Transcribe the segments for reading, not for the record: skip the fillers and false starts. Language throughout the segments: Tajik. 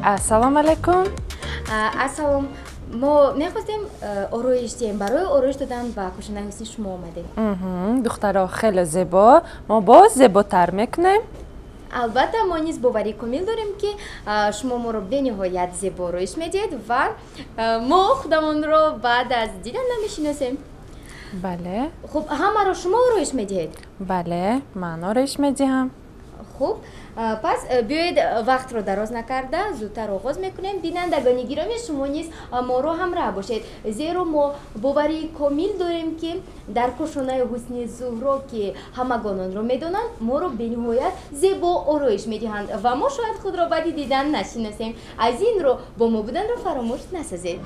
Ассалому алайкум. Ассалом. Мо мехостем ороиш диҳем. Барои ороиш додан ба кошонаи ҳусни шумо омадем. Духтаро хеле зебо. Мо боз зеботар мекунем. Албатта, мо низ боварии комил дорем, ки шумо моро бениҳоят зебо ороиш медиҳед ва мо худамонро баъд аз дидан намешиносем. Бале. Хуб, ҳамаро шумо ороиш медиҳед? Бале, ман ороиш медиҳам. Хуб, пас биёед вақтро дароз накарда зудтар оғоз мекунем. Бинандагони гиромӣ, шумо низ моро ҳамроҳ бошед, зеро мо боварии комил дорем, ки дар кошонаи ҳусни Зуҳро, ки ҳамагон онро медонанд, моро бениҳоят зебо ороиш медиҳанд ва мо шояд худро баъди дидан нашиносем. Аз ин рӯ бо мо буданро фаромӯш насазед.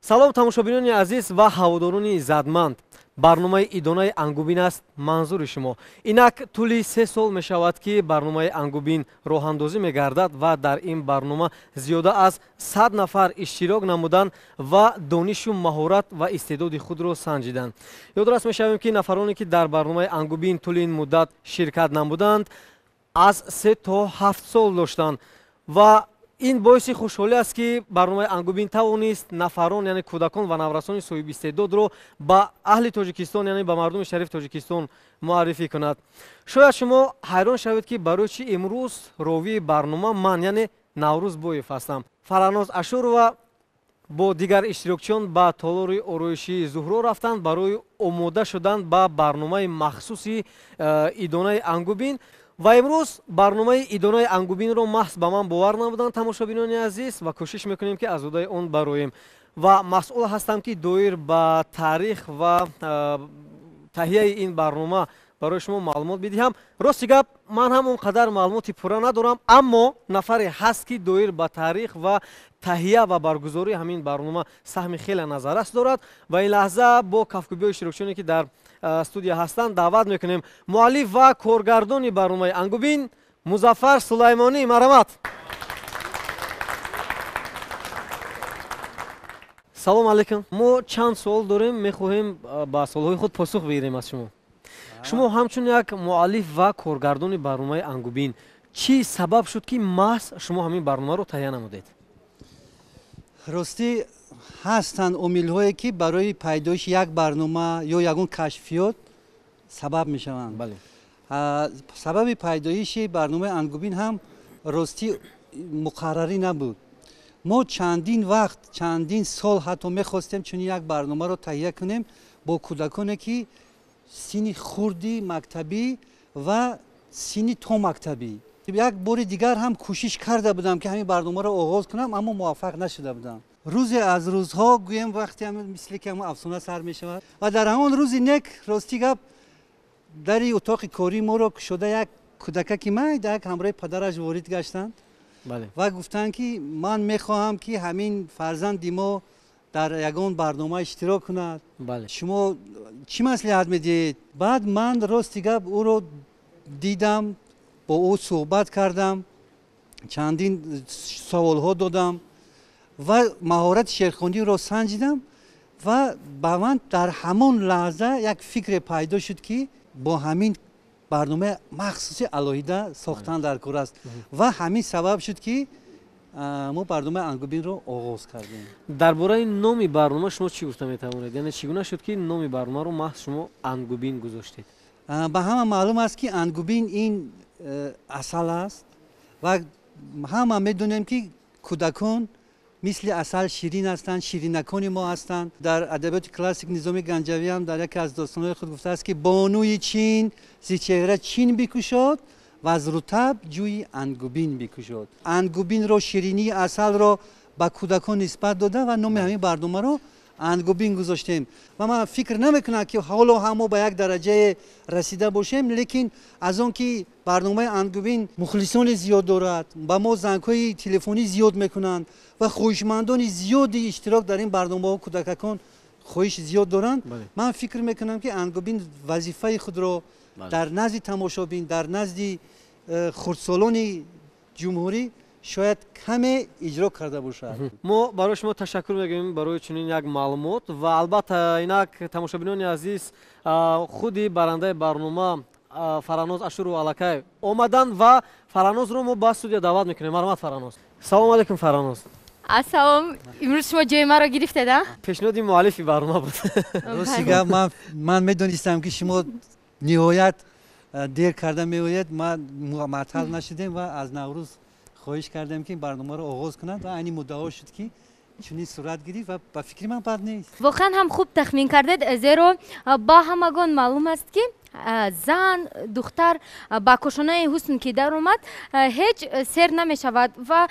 Салом, тамошобинони азиз ва ҳаводорони иззатманд. Барномаи идонаи ангубин аст манзури шумо. Инак тӯли 3 сол мешавад, ки барномаи ангубин роҳандозӣ мегардад ва дар ин барнома зиёда аз 100 нафар иштирок намуданд ва донишу маҳорат ва истеъдоди худро санҷиданд. Ёдрас мешавем, ки нафароне, ки дар барномаи ангубин тӯли ин муддат ширкат намуданд, аз 3 то 7 сол доштанд ва ин боиси хушҳолӣ аст, ки барномаи ангубин тавонист нафарон, яъне кӯдакон ва наврасони соҳибистеъдодро ба аҳли Тоҷикистон, яъне ба мардуми шарифи Тоҷикистон муаррифӣ кунад. Шояд шумо ҳайрон шавед, ки барои чӣ имрӯз ровии барнома ман, яъне Наврӯз Боев ҳастам. Фараҳноз Ашурова бо дигар иштирокчиён ба толори ороишии Зуҳро рафтанд барои омода шудан ба барномаи махсуси идонаи ангубин. Ва имрӯз барномаи идонаи ангубинро маҳз ба ман бовар намуданд, тамошобинони азиз, ва кӯшиш мекунем, ки аз уҳдаи он бароем. Ва масъул ҳастам, ки доир ба таърих ва таҳияи ин барнома барои шумо маълумот бидиҳам. Рости гап, ман ҳам он қадар маълумоти пурра надорам, аммо нафаре ҳаст, ки доир ба таърих ва таҳия ва баргузории ҳамин барнома саҳми хеле назаррас дорад. Ва ин лаҳза бо кафкӯбиҳои иштирокчиёне, ки дар студия ҳастанд, даъват мекунем муаллиф ва коргардони барномаи ангубин Музаффар Сулаймонӣ. Марҳамат. Салом алейкум. Мо чанд суол дорем, мехоҳем ба суолҳои худ посух бигирем аз шумо. Шумо ҳамчун як муаллиф ва коргардони барномаи ангубин, чӣ сабаб шуд, ки маҳз шумо ҳамин барномаро таҳия намудед? Ростӣ, ҳастанд омилҳое, ки барои пайдоиши як барнома ё ягон кашфиёт сабаб мешаванд. Сабаби пайдоиши барномаи ангубин ҳам ростӣ муқаррарӣ набуд. Мо чандин вақт, чандин сол ҳатто мехостем чунин як барномаро таҳия кунем бо кӯдаконе, ки синни хурди мактабӣ ва синни томактабӣ. Як бори дигар ҳам кӯшиш карда будам, ки ҳамин барномаро оғоз кунам, аммо муваффақ нашуда будам. Рӯзе аз рӯзҳо, гӯем, вақте мисли ки ҳамон афсона сар мешавад, ва дар ҳамон рӯзи нек, ростӣ гап, дари утоқи кории моро кушода як кӯдакаки майда як ҳамроҳи падараш ворид гаштанд ва гуфтанд, ки ман мехоҳам, ки ҳамин фарзанди мо дар ягон барнома иштирок кунад. Шумо чӣ маслиҳат медиҳед? Баъд ман, рости гап, ӯро дидам, бо ӯ суҳбат кардам, чандин саволҳо додам ва маҳорати шеърхониро санҷидам ва ба ман дар ҳамон лаҳза як фикре пайдо шуд, ки бо ҳамин барномаи махсуси алоҳида сохтан дар кор аст. Ва ҳамин сабаб шуд, ки мо барномаи ангубинро оғоз кардем. Дар бораи номи барнома шумо чӣ гуфта метавонед? Яъне чӣ гуна шуд, ки номи барномаро маҳз шумо ангубин гузоштед? Ба ҳама маълум аст, ки ангубин ин асал аст ва ҳама медонем, ки кӯдакон мисли асал ширин ҳастанд, ширинакони мо ҳастанд. Дар адабиёти классик Низоми Ганҷавӣ ҳам дар яке аз достонҳои худ гуфтааст, ки бонуи чин зи чеҳра чин бикушод ва аз рутаб ҷӯи ангубин бикушод. Ангубинро, ширинии асалро ба кӯдакон нисбат дода ва номи ҳамин барномаро ангубин гузоштем. Ва ман фикр намекунам, ки ҳоло ҳам мо ба як дараҷае расида бошем, лекин аз он ки барномаи ангубин мухлисони зиёд дорад, ба мо зангҳои телефонӣ зиёд мекунанд ва хоҳишмандони зиёди иштирок дар ин барномаҳо, кӯдакакон хоҳиш зиёд доранд, ман фикр мекунам, ки ангубин вазифаи худро дар назди тамошобин, дар назди хурдсолони ҷумҳурӣ шояд каме иҷро карда бошад. Мо барои шумо ташаккур мегӯем барои чунин як маълумот ва албатта инак, тамошобинони азиз, худи барандаи барнома Фараҳноз Ашурова аллакай омаданд ва Фараҳнозро мо ба студия даъват мекунем. Марҳамат, Фараҳноз. Салом алейкум, Фараҳноз. Ассалом. Имрӯз шумо ҷои маро гирифтед, а? Пешниҳоди муаллифи барнома буд. Рости гап, ман медонистам, ки шумо ниҳоят дер карда меояд. Ман муаттал нашудем ва аз Наврӯз хоҳиш кардем, ки барномаро оғоз кунанд ва айни муддао шуд, ки чунин сурат гирифт ва ба фикри ман бад нест. Воқеан ҳам хуб тахмин кардед, зеро ба ҳамагон маълум аст, ки Зан, духтар ба кошонаи ҳусн ки даромад, ҳеҷ сер намешавад ва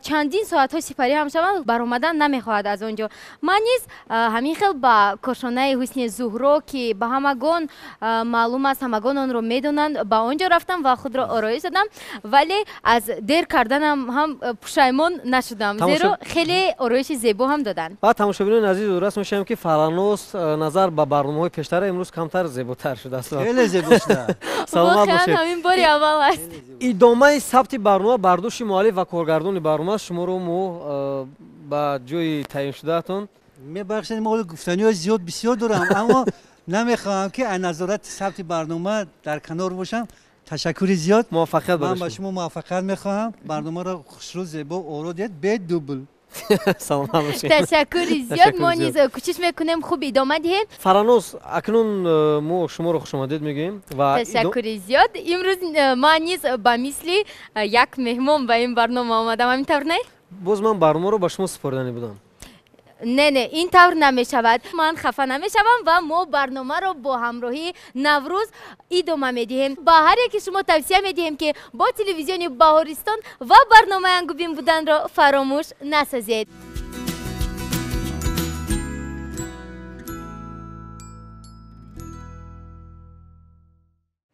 чандин соатҳо сипарӣ ҳам шаванд, баромадан намехоҳад аз он ҷо. Ман низ ҳамин хел ба кошонаи ҳусни Зуҳро, ки ба ҳамагон маълум аст, ҳамагон онро медонанд, ба он ҷо рафтам ва худро ороиш додам, вале аз дер карданам ҳам пушаймон нашудам, зеро хеле ороиши зебо ҳам доданд. Ва тамошобинони азиз, ёдрас мешавем, ки Фараноз назар ба барномаҳои пештара имрӯз камтар зеботар шудааст. Хеле зебо шуда. Саломат бошед. Ҳамин бори аввал аст. Идомаи сабти барнома бар дӯши муаллиф ва коргардони барнома. Шуморо мо ба ҷои таъйиншудаатон мебахшед. Мо гуфтаниҳои зиёд бисёр дорам, аммо намехоҳам ки аз назорати сабти барнома дар канор бошам. Ташаккури зиёд, муваффақият ман ба шумо муваффақият мехоҳам. Барномаро хушрӯ, зебо оро диҳед, бе дубл. Саломат бошед. Ташаккури зиёд. Мо низ кӯшиш мекунем хуб идома диҳем. Фараноз, акнун мо шуморо хушомадед мегӯем ва ташаккури зиёд. Имрӯз ман низ ба мисли як меҳмон ба ин барнома омадам, ҳамин тавр не? Боз ман барномаро ба шумо супоридани будам. Не, не, ин тавр намешавад. Ман хафа намешавам ва мо барномаро бо ҳамроҳии Наврӯз идома медиҳем. Ба ҳар яке шумо тавсия медиҳем, ки бо телевизиони Баҳористон ва барномаи Ангубин буданро фаромӯш насозед.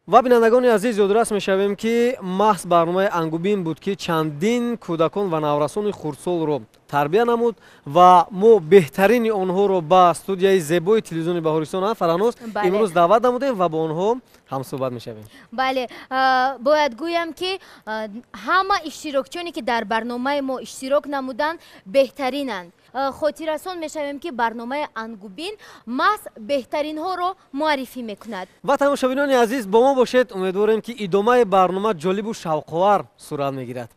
Ва бинандагони азиз, ёдрас мешавем, ки маҳз барномаи Ангубин буд, ки чандин кӯдакон ва наврасони хурдсолро тарбия намуд ва мо беҳтарини онҳоро ба студияи зебои телевизиони Баҳористон, Фараноз, имрӯз даъват намудем ва бо онҳо ҳамсӯҳбат мешавем. Бале, бояд гӯям, ки ҳама иштирокчиёне, ки дар барномаи мо иштирок намуданд, беҳтаринанд. Хотиррасон мешавем, ки барномаи Ангубин маҳз беҳтаринҳоро муаррифӣ мекунад. Ва тамошобинони азиз, бо мо бошед. Умедворем, ки идомаи барнома ҷолибу шавқовар сурат мегирад.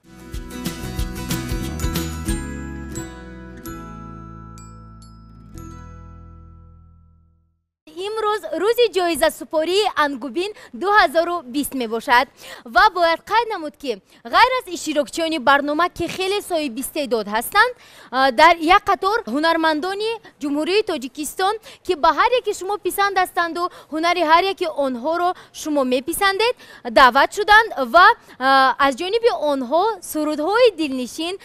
Имрӯз рӯзи ҷоизасупории Ангубин 2020 мебошад ва бояд қайд намуд, ки ғайр аз иштирокчиёни барнома, ки хеле соҳибистеъдод ҳастанд, дар як қатор ҳунармандони Ҷумҳурии Тоҷикистон, ки ба ҳар яке шумо писанд ҳастанду ҳунари ҳар яке онҳоро шумо меписандед, даъват шуданд ва аз ҷониби онҳо сурудҳои дилнишин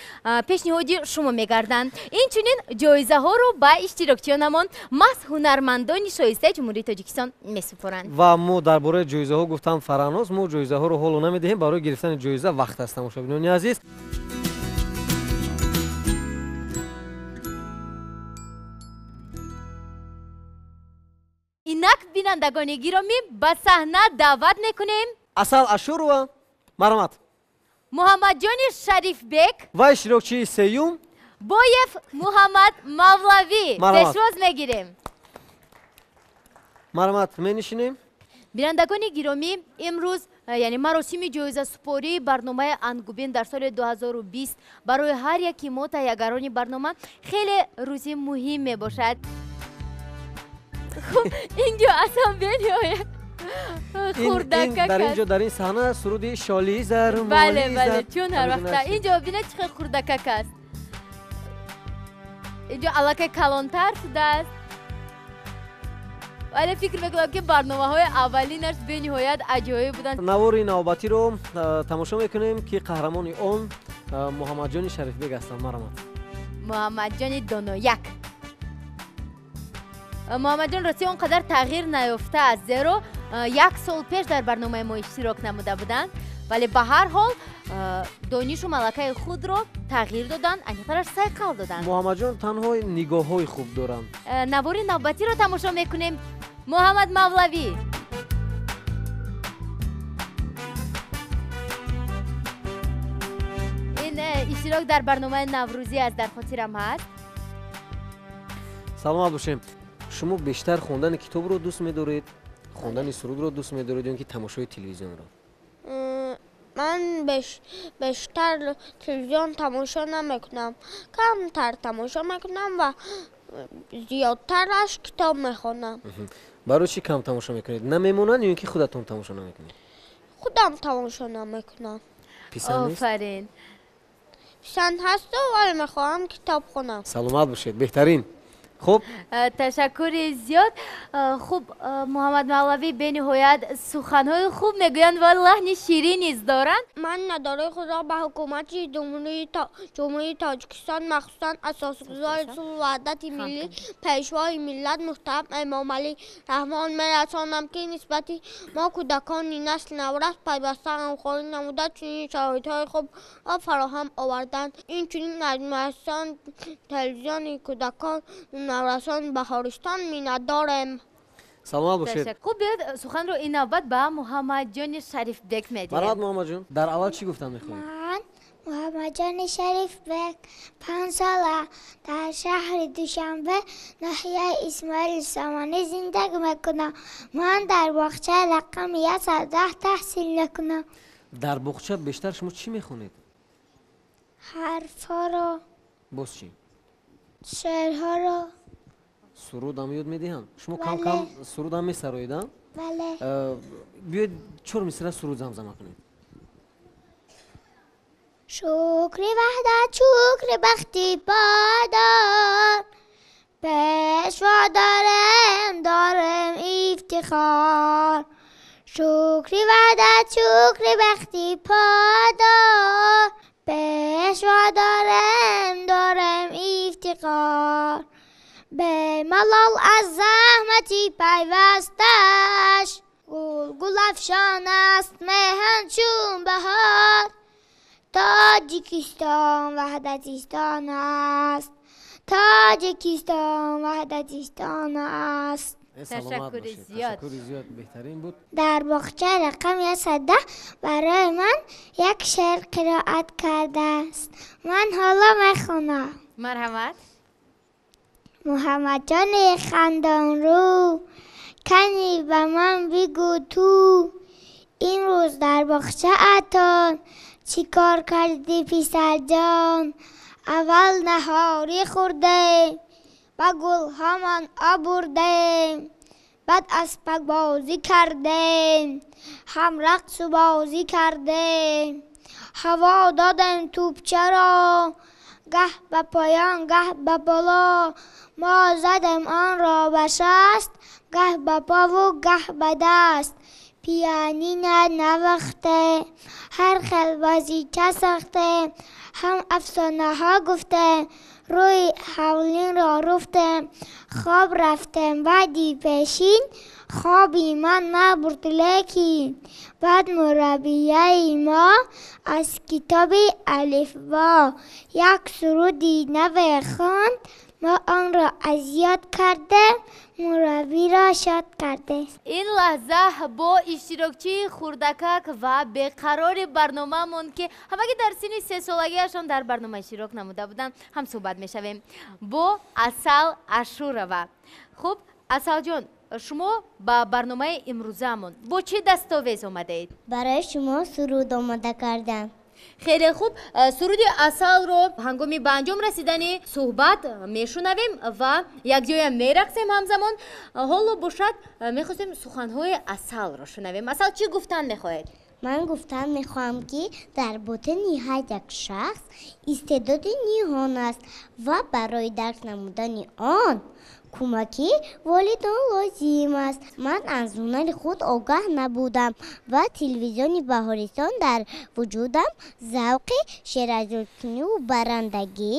пешниҳоди шумо мегарданд. Инчунин ҷоизаҳоро ба иштирокчиёнамон маҳз ҳунармандони шоистаи Ҷумҳурии Тоҷикистон месупоранд. Ва мо дар бораи ҷоизаҳо гуфтам, Фараноз, мо ҷоизаҳоро ҳоло намедиҳем, барои гирифтани ҷоиза вақт аст, тамошобинони азиз. Инак, бинандагони гиромӣ, ба саҳна даъват мекунем Асал Ашурова, марҳамат. Муҳаммадҷони Шарифбек ва иштирокчии сеюм Боев Муҳаммад Мавлавӣ. Пешвоз мегирем. Марҳамат, менишинем. Бинандагони гиромӣ, имрӯз, яъне маросими ҷоизасупории барномаи Ангубин дар соли 2020 барои ҳар яки мо, таҳиягарони барнома, хеле рӯзи муҳим мебошад. Хуб, ин ҷо аслан бениҳоят хурдакак. Дар ин ҷо, дар ин саҳна суруди шолии зар. Бале, бале, чун ҳар вақта ин ҷо бинед, чӣ хел хурдакак аст. Ин ҷо аллакай калонтар шудааст, вале фикр мекунам, ки барномаҳои аввалинаш бениҳоят аҷоиб буданд. Навори навбатиро тамошо мекунем, ки қаҳрамони он Муҳаммадҷони Шарифбек ҳастанд. Марҳамат. Муҳаммадҷони Донояк. Муҳаммадҷон рости он қадар тағйир наёфтааст, зеро як сол пеш дар барномаи мо иштирок намуда буданд, вале ба ҳар ҳол донишу малакаи худро тағйир доданд, аниқтараш сайқал доданд. Муҳаммадҷон танҳо нигоҳҳои хуб доранд. Навори навбатиро тамошо мекунем. Муҳаммад Мавлавӣ. Ин иштирок дар барномаи наврӯзӣ аст, дар хотирам ҳаст. Саломат бошем. Шумо бештар хондани китобро дӯст медоред, хондани сурудро дӯст медоред ё ин ки тамошои телевизионро? Ман бештар телевизион тамошо намекунам, камтар тамошо мекунам ва зиёдтараш китоб мехонам. Барои чӣ кам тамошо мекунед? Намемонанд ё ин ки худатон тамошо намекунед? Худам тамошо намекунам. Писанд нест? Офарин. Писанд ҳасту, вале мехоҳам китоб хонам. Саломат бошед, беҳтарин. Хуб, ташаккури зиёд. Хуб, Муҳаммад Мавлавӣ бениҳоят суханҳои хуб мегӯянд ва лаҳни ширин низ доранд. Ман надораи худро ба ҳукумати Ҷумҳурии Тоҷикистон, махсусан асосгузори сулҳу ваҳдати миллӣ, пешвои миллат муҳтарам Эмомалӣ Раҳмон мерасонам, ки нисбати мо кӯдакони насли наврас пайваста ғамхорӣ намуда чунин шароитҳои хубро фароҳам оварданд. Инчунин аз муассисаи телевизиони кӯдакон наврасон Баҳористон миннатдорем. Саломат бошед. Хуб, биёед суханро ин навбат ба Муҳаммадҷони Шарифбек медиҳем. Марҳамат, Муҳаммадҷон, дар аввал чӣ гуфтан мехоҳед? Ман Муҳаммадҷони Шарифбек, 5 сола, дар шаҳри Душанбе, ноҳияи Исмоили Сомонӣ зиндагӣ мекунам. Ман дар боғчаи рақами 110 таҳсил мекунам. Дар боғча бештар шумо чӣ мехонед? Ҳарфҳоро. Боз чӣ? Шеърҳоро. Суруд ҳам ёд медиҳанд? Шумо кам кам суруд ҳам месароед? Бале. Биёед чор мисра суруд замзама кунед. Шукри ваҳдат, шукри бахти подор, пешво дорем, дорем ифтихор. Шукри ваҳдат, шукри бахти подор, пешво дорем, дорем ифтихор. Бемалол аз заҳмати пайвасташ, гул гулафшон аст меҳан чун баҳор. Тоҷикистон ваҳдатистон аст, Тоҷикистон ваҳдатистон аст. Ташаккури зиёд. Ташаккури зиёд, беҳтарин буд. Дар боғчаи рақами 110 барои ман як шеър қироат кардааст. Ман ҳоло мехонам. Марҳамат. Муҳаммадҷони хандонрӯ, кани ба ман бигӯ ту, имрӯз дар боғчаатон чӣ кор кардӣ писарҷон? Аввал наҳорӣ хӯрдем, ба гулҳомон об бурдем, баъд аспакбозӣ кардем, ҳам рақсу бозӣ кардем, ҳаво додем тӯпчаро, гаҳ ба поён гаҳ ба боло, мо задем онро ба шаст, гаҳ ба пову гаҳ ба даст. Пианино навохтем, ҳар хел бозича сохтем, ҳам афсонаҳо гуфтем, рӯи ҳавлинро руфтем, хоб рафтем баъди пешин, хоби ман набурд лекин. Баъд мураббияи мо аз китоби алифбо як суруди наве хонд, мо онро аз ёд кардем, мураббиро шод кардем. Ин лаҳза бо иштирокчии хурдакак ва беқарори барномаамон, ки ҳамагӣ дар синни 3 солагиашон дар барнома иштирок намуда буданд, ҳам суҳбат мешавем бо Асал Ашурова. Хуб, Асалҷон, шумо ба барномаи имрӯзаамон бо чӣ дастовез омадаед? Барои шумо суруд омода кардам. Хеле хуб, суруди Асалро ҳангоми ба анҷом расидани суҳбат мешунавем ва якҷоя мерақсем ҳамзамон. Ҳоло бошад, мехостем суханҳои Асалро шунавем. Асал, чӣ гуфтан мехоҳед? Ман гуфтан мехоҳам, ки дар ботини ҳар як шахс истеъдоди ниҳон аст ва барои дарк намудани он кӯмаки волидон лозим аст. Ман аз ҳунари худ огаҳ набудам ва телевизиони Баҳористон дар вуҷудам завқи шеързодкуниву барандагӣ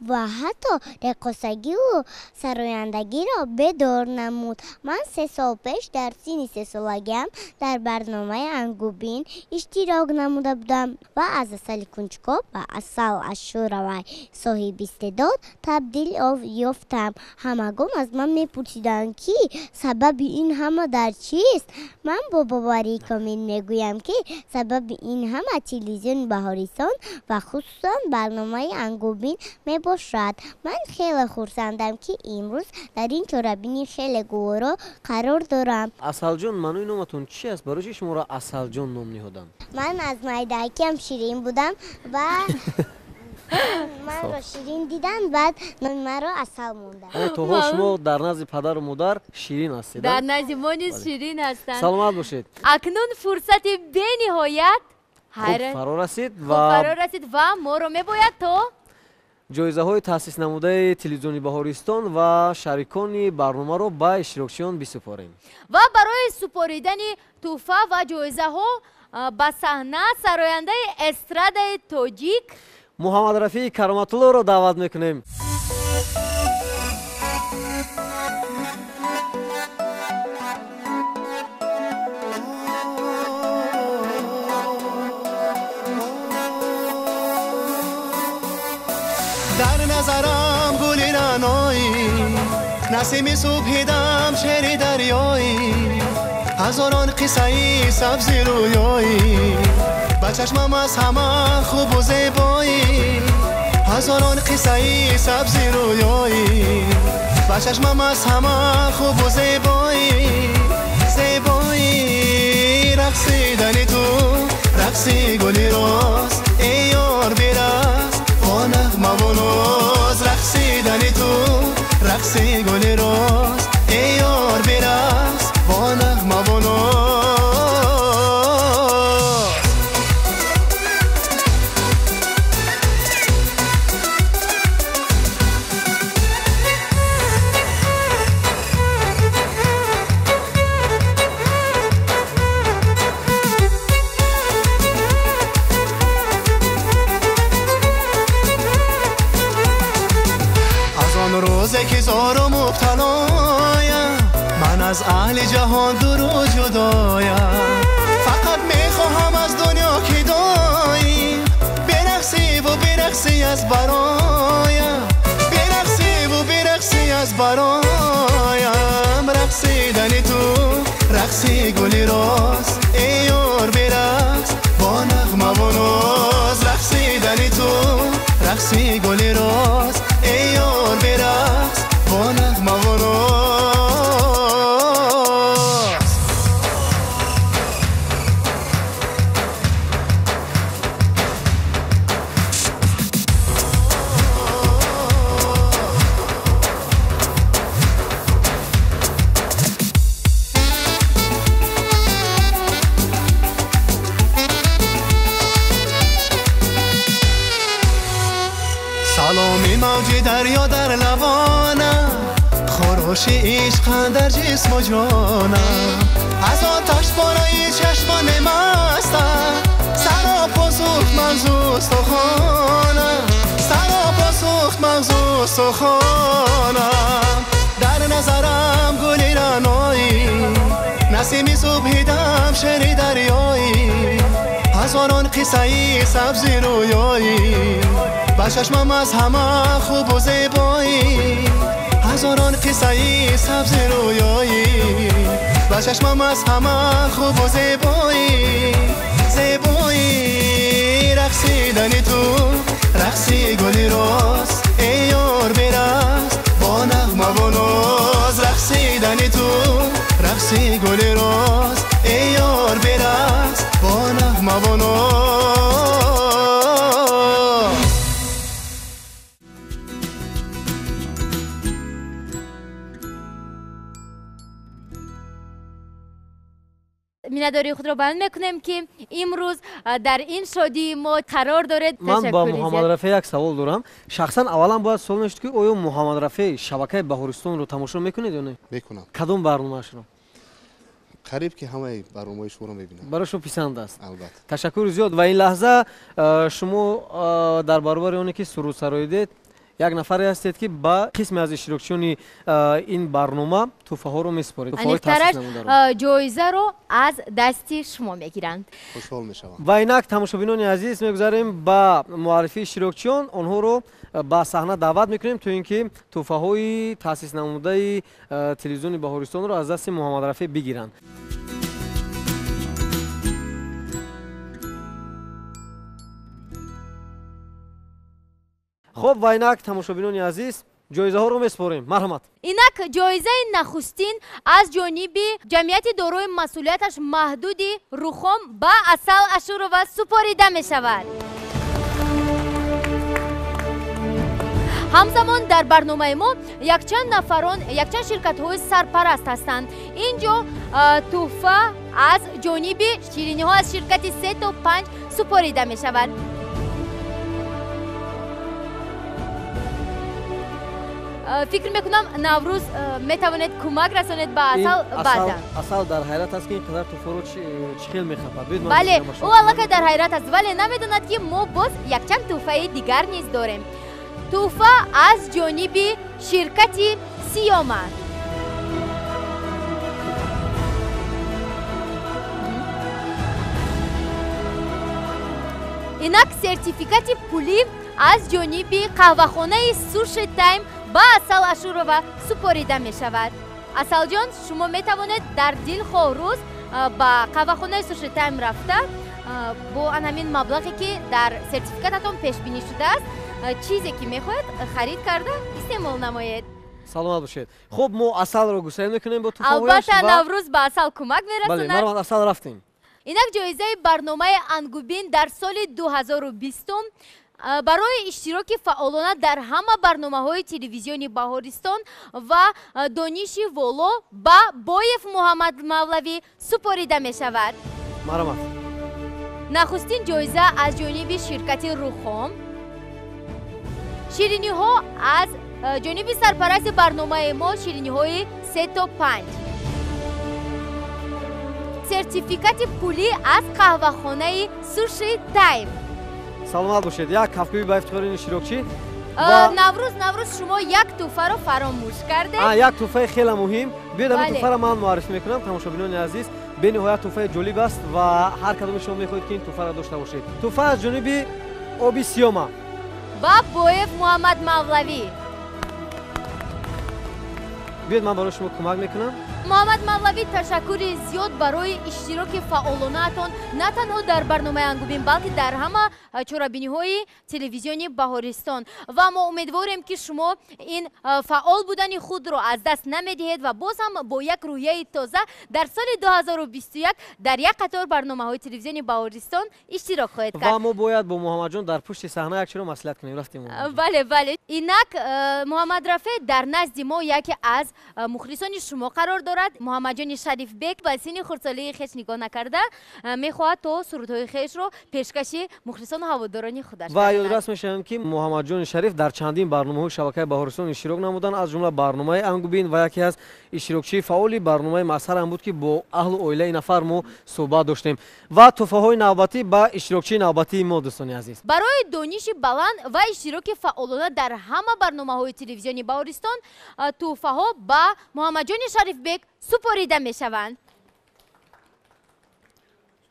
ва ҳатто раққосагиву сарояндагиро бедор намуд. Ман 3 сол пеш дар синни 3 солагиам дар барномаи Ангубин иштирок намуда будам ва аз Асали кунҷков ба Асал Ашуроваи соҳиби истеъдод табдил ёфтам. Ҳамагон аз ман мепурсиданд, ки сабаби ин ҳама дар чист. Ман бо боварии комил мегӯям, ки сабаби ин ҳама телевизиони Баҳористон ва хусусан барномаи Ангубин мебошад. Ман хеле хурсандам, ки имрӯз дар ин чорабинӣ хеле гуворо қарор дорам. Асалҷон, маънои номатон чи аст? Барои чи шуморо Асалҷон ном ниҳоданд? Ман аз майдакиам ширин будам ва манро ширин диданд, баъд номи маро Асал монданд. То ҳол шумо дар назди падару модар ширин ҳастед? Дар назди мо низ ширин ҳастанд. Саломат бошед. Акнун фурсати бениҳоят хуб фаро расид. Ва фаро расид ва моро мебояд то ҷоизаҳои таъсис намудаи телевизиони Баҳористон ва шарикони барномаро ба иштирокчиён бисупорем. Ва барои супоридани тӯҳфа ва ҷоизаҳо ба саҳна сарояндаи эстрадаи тоҷик Муҳаммадрафеъ Кароматуллоро даъват мекунем. Дар назарам гули раноӣ, насими субҳидам шери дарёӣ, ҳазорон қиссаи сабзи рӯёӣ, ба чашмам аз ҳама хубу зебоӣ, ҳазорон қиссаи сабзи рӯёӣ, ба чашмам аз ҳама хубу зебоӣ, зебоӣ. Рақсидани ту рақси гули роз, эй ёр бирақс бо нағмаву ноз. Рақсидани ту рақси гули роз, эй ёр бирақс бо нағмаву ноз. Рӯзе ки зору мубталоям, ман аз аҳли ҷаҳон дуру ҷудоям. Фақат мехоҳам аз дунё ки доим бирақсиву бирақсӣ аз бароям, бирақсиву бирақсӣ аз бароям. Рақсидани ту рақси гули роз, эй ёр бирақс бо нағмаву ноз. Рақсидани ту рақси гули роз, эй ёр бирақс бо нағмаву ноз. Саломи мавҷи дарё дар лавонам, хурӯши ишқ дар ҷисму ҷонам. Аз оташ болои чашмони мастам, саропо сӯхт мағзу устухонам, саропо сӯхт мағзу устухонам. Дар назарам гули раноӣ, насими субҳидам шери дарёӣ, ҳазорон қиссаи сабзи рӯёӣ, ба чашмам аз ҳама хубу зебоӣ, ҳазорон қиссаи сабзи рӯёӣ, ба чашмам аз ҳама хубу зебоӣ, зебоӣ. Рақсидани ту рақси гули роз, эй ёр бирақс бо нағмаву ноз. Рақсидани ту рақси гули роз, эй ёр бирақс бо нағмаву ноз. Миннатдории худро баён мекунем, ки имрӯз дар ин шодии мо қарор доред. Ман ба Муҳаммадрафеъ як савол дорам. Шахсан аввалан бояд суол мешуд, ки оё Муҳаммадрафеъ шабакаи Баҳористонро тамошо мекунед ё не? Мекунам. Кадом барномаашро? Қариб ки ҳамаи барномаҳои шуморо мебинам. Барои шумо писанд аст? Албатта. Ташаккури зиёд. Ва ин лаҳза шумо дар баробари оне ки суруд сароидед, як нафаре ҳастед, ки ба қисме аз иштирокчиёни ин барнома тӯҳфаҳоро месупоред. Аниқтараш ҷоизаро аз дасти шумо мегиранд. Хушҳол мешавам. Ва инак тамошобинони азиз, мегузарем ба муаррифии иштирокчиён. Онҳоро ба саҳна даъват мекунем, то ин ки тӯҳфаҳои таъсис намудаи телевизиони Баҳористонро аз дасти Муҳаммадрафеъ бигиранд. Хоб, ва инак тамошобинони азиз, ҷоизаҳоро месупорем. Марҳамат. Инак ҷоизаи нахустин аз ҷониби ҷамъияти дорои масъулияташ маҳдуди Рухом ба Асал Ашурова супорида мешавад. Ҳамзамон дар барномаи мо якчанд нафарон, якчанд ширкатҳои сарпараст ҳастанд. Ин ҷо тӯҳфа аз ҷониби шириниҳо аз ширкати 3 то 5 супорида мешавад. Фикр мекунам Наврӯз метавонед кӯмак расонед ба Асал баъдан. Асал дар ҳайрат аст, ки ин қадар тӯҳфаро чӣ хел мехапад. Бале, ӯ аллакай дар ҳайрат аст, вале намедонад, ки мо боз якчанд тӯҳфаи дигар низ дорем. Тӯҳфа аз ҷониби ширкати Сиёма. Инак сертификати пулӣ аз ҷониби қаҳвахонаи Суши Тайм ба Асал Ашурова супорида мешавад. Асалҷон, шумо метавонед дар дилхоҳ рӯз ба қаҳвахонаи Суши Тайм рафта бо ан ҳамин маблағе, ки дар сертификататон пешбинӣ шудааст, чизе ки мехоҳед харид карда истеъмол намоед. Саломат бошед. Хуб, мо Асалро гусел мекунем бо тӯҳфаҳояш. Албатта, Наврӯз ба Асал кӯмак мерасонад. Бале, марҳамат, Асал, рафтем. Инак ҷоизаи барномаи Ангубин дар соли 2020 барои иштироки фаъолона дар ҳама барномаҳои телевизиони Баҳористон ва дониши воло ба Боев Муҳаммад Мавлавӣ супорида мешавад. Марҳамат. Нахустин ҷоиза аз ҷониби ширкати Рухом, шириниҳо аз ҷониби сарпарасти барномаи мо, шириниҳои 3 то 5, сертификати пулӣ аз қаҳвахонаи Суши Тайм. Саломат бошед. Як кафкӯбӣ ба ифтихори ин иштирокчӣ. Наврӯз, Наврӯз, шумо як тӯҳфаро фаромӯш кардед. Як тӯҳфаи хеле муҳим. Биёед ҳамин тӯҳфаро ман муаррифӣ мекунам, тамошобинони азиз. Бениҳоят тӯҳфаи ҷолиб аст ва ҳар кадоми шумо мехоҳед, ки ин тӯҳфаро дошта бошед. Тӯҳфа аз ҷониби оби Сиёма ба Боев Муҳаммад Мавлавӣ. Биёед ман барои шумо кӯмак мекунам. Муҳаммад Мавлавӣ, ташаккури зиёд барои иштироки фаъолонаатон на танҳо дар барномаи Ангубин, балки дар ҳама чорабиниҳои телевизиони Баҳористон. Ва мо умедворем, ки шумо ин фаъол будани худро аз даст намедиҳед ва боз ҳам бо як рӯҳияи тоза дар соли 2021 дар як қатор барномаҳои телевизиони Баҳористон иштирок хоҳед кард. Ва мо бояд бо Муҳаммадҷон дар пушти саҳна як чиро маслиҳат кунем. Рафтем. Бале, бале. Инак Муҳаммад Рафеъ дар назди мо яке аз мухлисони шумо қарор дорад. Муҳаммадҷони Шарифбек ба синни хурдсолии хеш нигоҳ накарда мехоҳад то сурудҳои хешро пешкаши мухлисону ҳаводорони худаш. Ва ёдрас мешавем, ки Муҳаммадҷони Шариф дар чандин барномаҳои шабакаи Баҳористон иштирок намуданд, аз ҷумла барномаи Ангубин ва яке аз иштирокчии фаъоли барномаи Масҳар ҳам буд, ки бо аҳлу оилаи нафар мо суҳбат доштем. Ва тӯҳфаҳои навбатӣ ба иштирокчии навбатии мо, дӯстони азиз. Барои дониши баланд ва иштироки фаъолона дар ҳама барномаҳои телевизиони Баҳористон тӯҳфаҳо ба Муҳаммадҷони Шарифбек супорида мешаванд.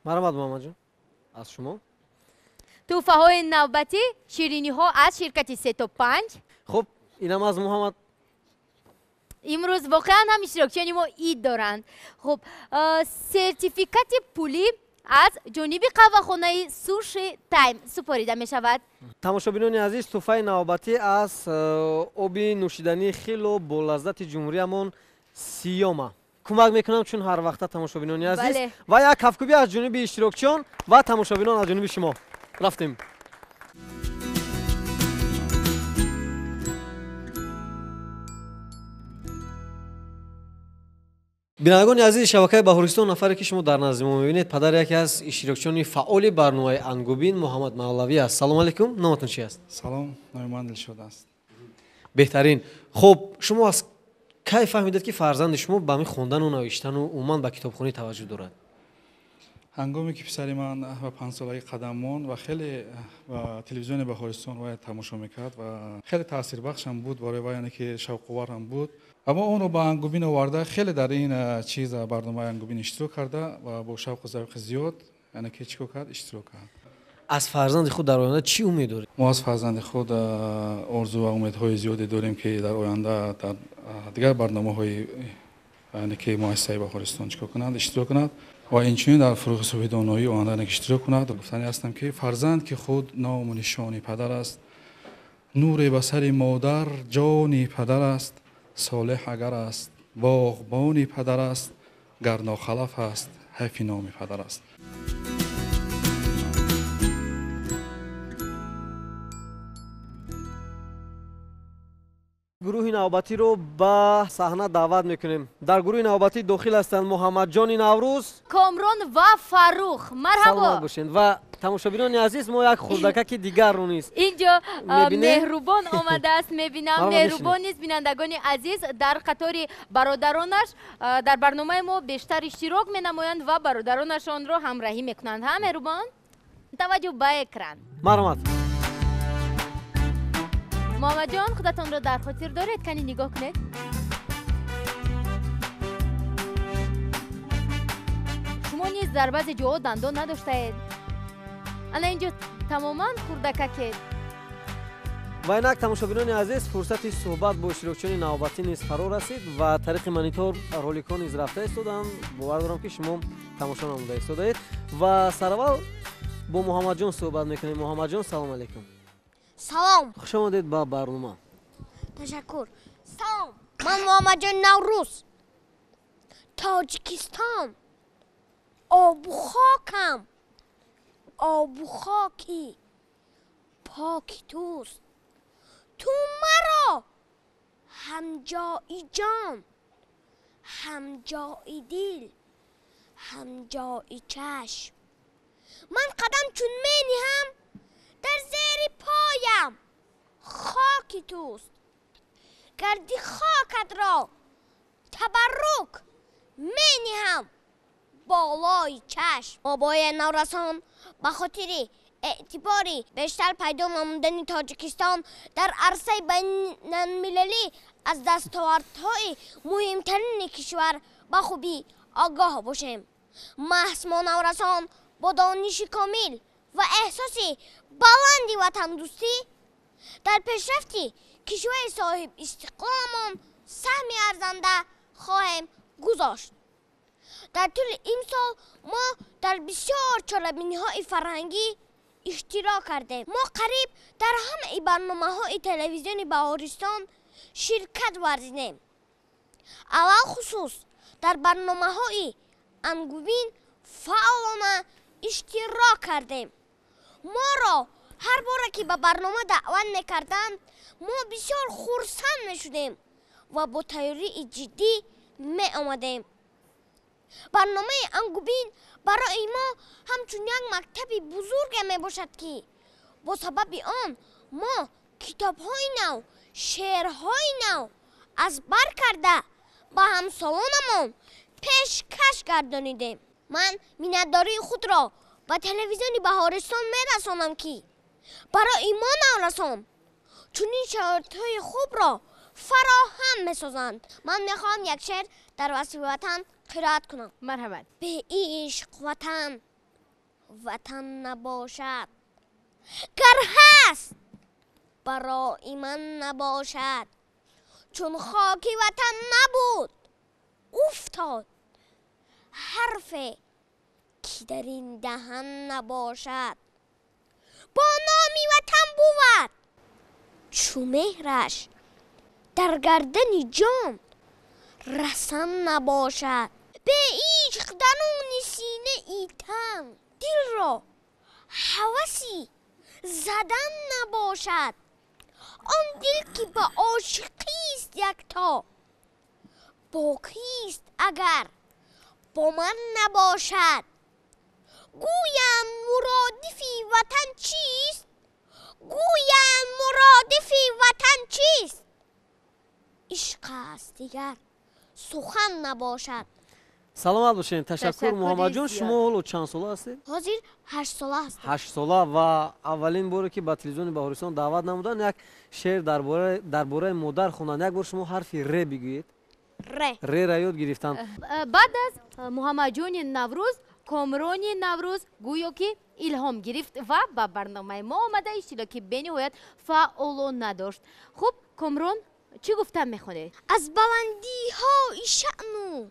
Марҳамат, Муҳаммадҷон, аз шумо. Тӯҳфаҳои навбатӣ шириниҳо аз ширкати 3 то 5. Хуб, инам аз Муҳаммад. Имрӯз воқеан ҳам иштирокчиёни мо ид доранд. Хуб, сертификати пулӣ аз ҷониби қаҳвахонаи Суши Тайм супорида мешавад. Тамошобинони азиз, тӯҳфаи навбатӣ аз оби нӯшидании хело болаззати ҷумҳуриямон Сиёма. Кӯмак мекунам, чун ҳар вақта, тамошобинони азиз. Ва як кафкӯбӣ аз ҷониби иштирокчиён ва тамошобинон аз ҷониби шумо. Рафтем. Бинандагони азизи шабакаи Баҳористон, нафаре ки шумо дар назди мо мебинед, падари яке аз иштирокчиёни фаъоли барномаи Ангубин Муҳаммад Мавлавӣ аст. Салом алейкум, номатон чи аст? Салом, номи ман Дилшод аст. Беҳтарин. Хуб, шумо аз кай фаҳмидед, ки фарзанди шумо ба ҳамин хондану навиштану умуман ба китобхонӣ таваҷҷӯҳ дорад? Ҳангоме ки писари ман ба 5-солагӣ қадам монд ва хеле ба телевизиони Баҳористон вай тамошо мекард ва хеле таъсирбахшам буд барои вай, яъне ки шавқоварам буд. Аммо онро ба Ангубин оварда, хеле дар ин чиз барномаи Ангубин иштирок карда ва бо шавқу завқи зиёд, яъне ки чӣ кор кард, иштирок кард. Аз фарзанди худ дар оянда чӣ умед доред? Мо аз фарзанди худ орзу ва умедҳои зиёде дорем, ки дар оянда дар дигар барномаҳои, яъне ки муассисаи Баҳористон чӣ кор кунад, иштирок кунад ва инчунин дар фурӯғи субҳидоноӣ оянда иштирок кунад. Гуфтанӣ ҳастам, ки фарзанд ки худ ному нишони падар аст, нуре ба сари модар ҷони падар аст, солеҳ агар аст боғбони падар аст, гар нохалаф аст ҳайфи номи падар аст. Гурӯҳи навбатиро ба саҳна даъват мекунем. Дар гурӯҳи навбатӣ дохил ҳастанд Муҳаммадҷони Наврӯз, Комрон ва Фаррух. Марҳабо, саломат бошед ва Тамошобинони азиз, мо як хурдакаки дигарро низ инҷо Меҳрубон омадааст, мебинам. Меҳрубон низ, бинандагони азиз, дар қатори бародаронаш дар барномаи мо бештар иштирок менамоянд ва бародаронашонро ҳамроҳӣ мекунанд. Ҳа, Меҳрубон, таваҷҷӯҳ ба экран. Марҳамат. Муҳаммадҷон, худатонро дар хотир доред? Кани нигоҳ кунед. Шумо низ дар баъзе ҷоҳо дандон надоштаед. Ана инҷо тамоман хурдакакед. Ва инак, тамошобинони азиз, фурсати суҳбат бо иштирокчиёни навбатӣ низ фаро расид ва тариқи монитор роликҳо низ рафта истоданд. Бовар дорам, ки шумо тамошо намуда истодаед. Ва сараввал бо Муҳаммадҷон суҳбат мекунем. Муҳаммадҷон, салом алейкум. Салом. Хуш омадед ба барнома. Ташаккур. Салом, ман Муҳаммадҷон Наврӯз. Тоҷикистон обу хокам, обу хоки поки туст. Ту маро ҳамҷои ҷон, ҳамҷои дил, ҳамҷои чашм. Ман қадам чун мениҳам, дар зери поям хоки туст. Гарди хокатро табаррук мениҳам болои чашм. Мо бояд наврасон ба хотири эътибори бештар пайдо намудани Тоҷикистон дар арсаи байналмилалӣ аз дастовардҳои муҳимтарини кишвар ба хубӣ огоҳ бошем. Маҳз мо наврасон бо дониши комил ва эҳсоси баланди ватандӯстӣ дар пешрафти кишвари соҳибистиқлоламон саҳми арзанда хоҳем гузошт. Дар тӯли имсол мо дар бисёр чорабиниҳои фарҳангӣ иштирок кардем. Мо қариб дар ҳамаи барномаҳои телевизиони Баҳористон ширкат варзидем. Алалхусус дар барномаҳои Ангубин фаъолона иштирок кардем. Моро ҳар боре ки ба барнома даъват мекарданд, мо бисёр хурсанд мешудем ва бо тайёрии ҷиддӣ меомадем. Барномаи Ангубин барои мо ҳамчун як мактаби бузурге мебошад, ки бо сабаби он мо китобҳои нав, шеърҳои нав аз бар карда ба ҳамсолонамон пешкаш гардонидем. Ман миннатдории худро ба телевизиони Баҳористон мерасонам, ки барои мо наврасон чунин шароитҳои хубро фароҳам месозанд. Ман мехоҳам як шеър дар васфи ватан қироат кунам. Марҳамат. Бе ишқ ватан ватан набошад, гар ҳаст барои ман набошад. Чун хоки ватан набуд, уфтод ҳарфе ки дар ин даҳан набошад. Бо номи ватан бувад чу меҳраш дар гардани ҷон расан набошад. Бе ишқ даруни синаи тан дилро ҳаваси задан набошад. Он дил ки ба ошиқист якто, бо кист агар бо ман набошад. Гӯям муродифи ватан чист? Гӯям муродифи ватан чист? Ишқ аст, дигар сухан набошад. Саломат бошед, ташаккур, Муҳаммадҷон. Шумо ҳоло чанд сола ҳастед? Ҳозир 8 сола ҳастам. 8 сола ва аввалин боре ки ба телевизиони Баҳористон даъват намуданд, як шеър дар бораи модар хонданд. Як бор шумо ҳарфи ре бигӯед. Ре. Рера ёд гирифтанд. Баъд аз Муҳаммадҷони Наврӯз, Комрони Наврӯз гӯё ки илҳом гирифт ва ба барномаи мо омада иштироки бениҳоят фаъолона дошт. Хуб, Комрон, чӣ гуфтан мехонед? Аз баландиҳои шаъну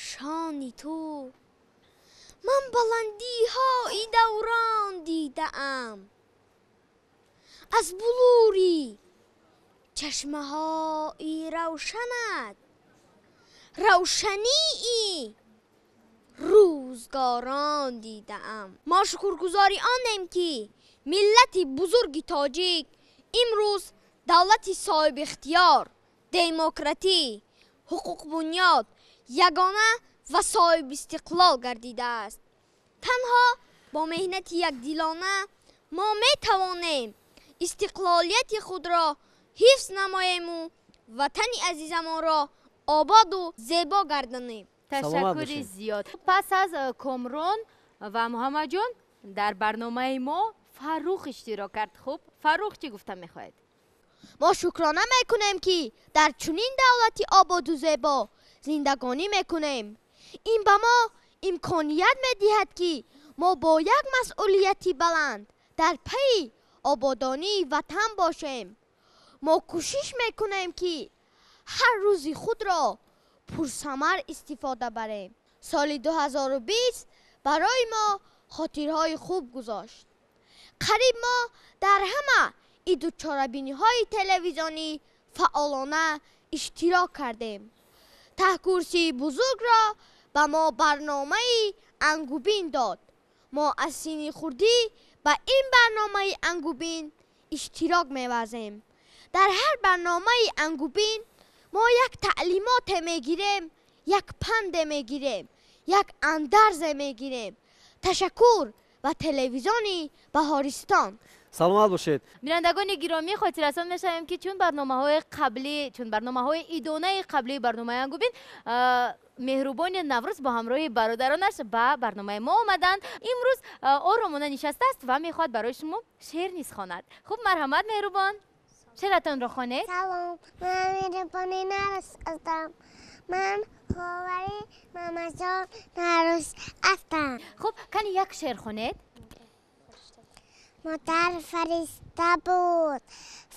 шони ту ман баландиҳои даврон дидаам, аз булури чашмаҳои равшанат равшании рӯзгорон дидаам. Мо шукргузори онем, ки миллати бузурги тоҷик имрӯз давлати соҳибихтиёр, демократӣ, ҳуқуқбунёд, ягона ва соҳибистиқлол гардидааст. Танҳо Бо меҳнати якдилона мо метавонем истиқлолияти худро ҳифз намоему ватани азизамонро ободу зебо гардонем. Ташаккури зиёд. Пас аз Комрон ва Муҳаммадҷон дар барномаи мо Фаррух иштирок кард. Хуб, Фаррух чӣ гуфта мехоҳед? Мо шукрона мекунем, ки дар чунин давлати ободу зебо зиндагонӣ мекунем. Ин ба мо имконият медиҳад, ки мо бо як масъулияти баланд дар пайи ободонии ватан бошем. Мо кӯшиш мекунем, ки ҳар рӯзи худро пурсамар истифода барем. Соли 2020 барои мо хотирҳои хуб гузошт. Қариб мо дар ҳама иду чорабиниҳои телевизионӣ фаъолона иштирок кардем. Таҳкурсии бузургро ба мо барномаи Ангубин дод. Мо аз синни хурдӣ ба ин барномаи Ангубин иштирок меварзем. Дар ҳар барномаи Ангубин мо як таълимоте мегирем, як панде мегирем, як андарзе мегирем. Ташаккур ба телевизиони Баҳористон. Саломат бошед. Бинандагони гиромӣ, хотиррасон мешавем, ки чун барномаҳои қаблӣ, чун барномаҳои идонаи қаблии барномаи Ангубин, Меҳрубони Наврӯз бо ҳамроҳи бародаронаш ба барномаи мо омаданд. Имрӯз оромона нишастааст ва мехоҳад барои шумо шеър низ хонад. Хуб, марҳамат, Меҳрубон, шеъратонро хонед. Салом, ман Меҳрубони Наврӯз ҳастам. Ман ховари Мамаҷон Наврӯз ҳастам. Хуб, кани як шеър хонед. Модар фариста буд,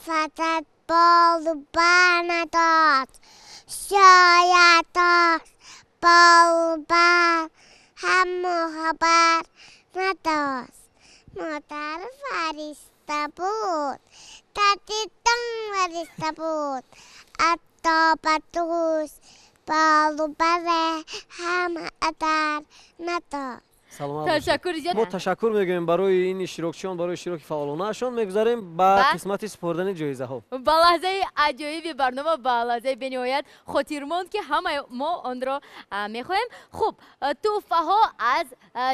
фақат болу бар надод. Шояд дошт болу бар, ҳам муҳаббат надошт. Модар фариста буд, тадидон фариста буд. Ҳатто ба дӯст болу баре ҳам адар надошт. Ташаккур зиёд. Мо ташаккур мегӯем барои ин иштирокчиён, барои иштироки фаъолонаашон. Мегузарем ба қисмати супордани ҷоизаҳо. Ба лаҳзаи аҷоиби барнома, ба лаҳзаи бениҳоят хотирмонд, ки ҳамаи мо онро мехоҳем. Хуб, тӯҳфаҳо аз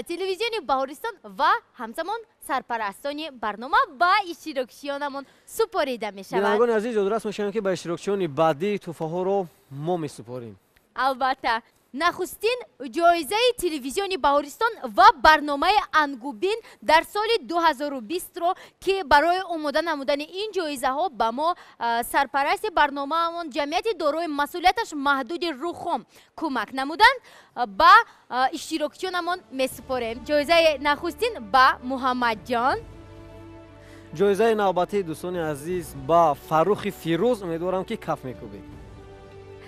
телевизиони Баҳористон ва ҳамзамон сарпарастони барнома ба иштирокчиёнамон супорида мешавад. Бинандагони азиз, ёдрас мешавем, ки ба иштирокчиёни баъдии тӯҳфаҳоро мо месупорем. Албатта, нахустин ҷоизаи телевизиони Баҳористон ва барномаи Ангубин дар соли 2020-ро, ки барои омода намудани ин ҷоизаҳо ба мо сарпарасти барномаамон ҷамъияти дорои масъулияташ маҳдуди Рухом кӯмак намуданд, ба иштирокчиёнамон месупорем. Ҷоизаи нахустин ба Муҳаммадҷон. Ҷоизаи навбатии, дӯстони азиз, ба Фаррухи Фирӯз. Умедворам, ки каф мекӯбед.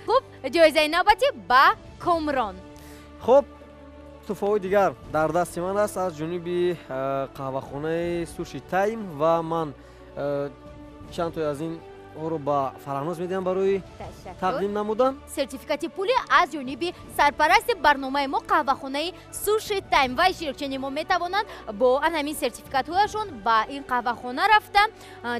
Хуб, ҷоизаи навбатӣ ба Комрон. Хуб, тӯҳфаҳои дигар дар дасти ман аст аз ҷониби қаҳвахонаи Суши Тайм ва ман чанд тои аз инҳоро ба Фарҳноз медиҳам барои тақдим намудан. Сертификати пулӣ аз ҷониби сарпарасти барномаи мо қаҳвахонаи Суши Тайм ва иштирокчиёни мо метавонанд бо ан ҳамин сертификатҳояшон ба ин қаҳвахона рафта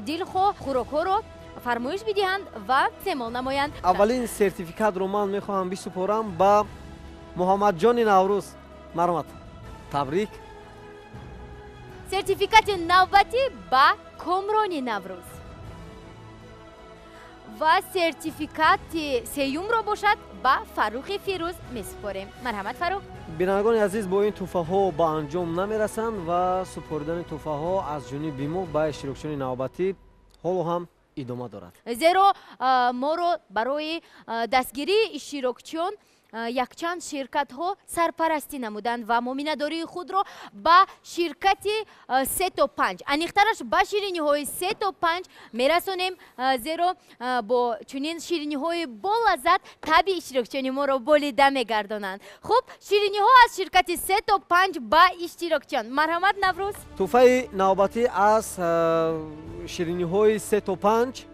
дилхоҳ хӯрокҳоро фармоиш бидиҳанд ва истеъмол намоянд. Аввалин сертификатро ман мехоҳам бисупорам ба Муҳаммадҷони Наврӯз. Марҳамат, табрик. Сертификати навбатӣ ба Комрони Наврӯз ва сертификати сеюмро бошад ба Фаррухи Фирӯз месупорем. Марҳамат, Фаррух. Бинандагони азиз, бо ин тӯҳфаҳо ба анҷом намерасанд ва супоридани тӯҳфаҳо аз ҷониби мо ба иштирокчиёни навбатӣ ҳоло ҳам идома дорад. Зеро моро барои дастгирии иштирокчиён якчанд ширкатҳо сарпарастӣ намуданд ва мо миннатдории худро ба ширкати 3 то 5, аниқтараш ба шириниҳои 3 то 5 мерасонем, зеро бо чунин шириниҳои болаззат таби иштирокчиёни моро болида мегардонанд. Хуб, шириниҳо аз ширкати 3 то 5 ба иштирокчиён. Марҳамат, Наврӯз. Тӯҳфаи навбатӣ аз шириниҳои 3 то 5,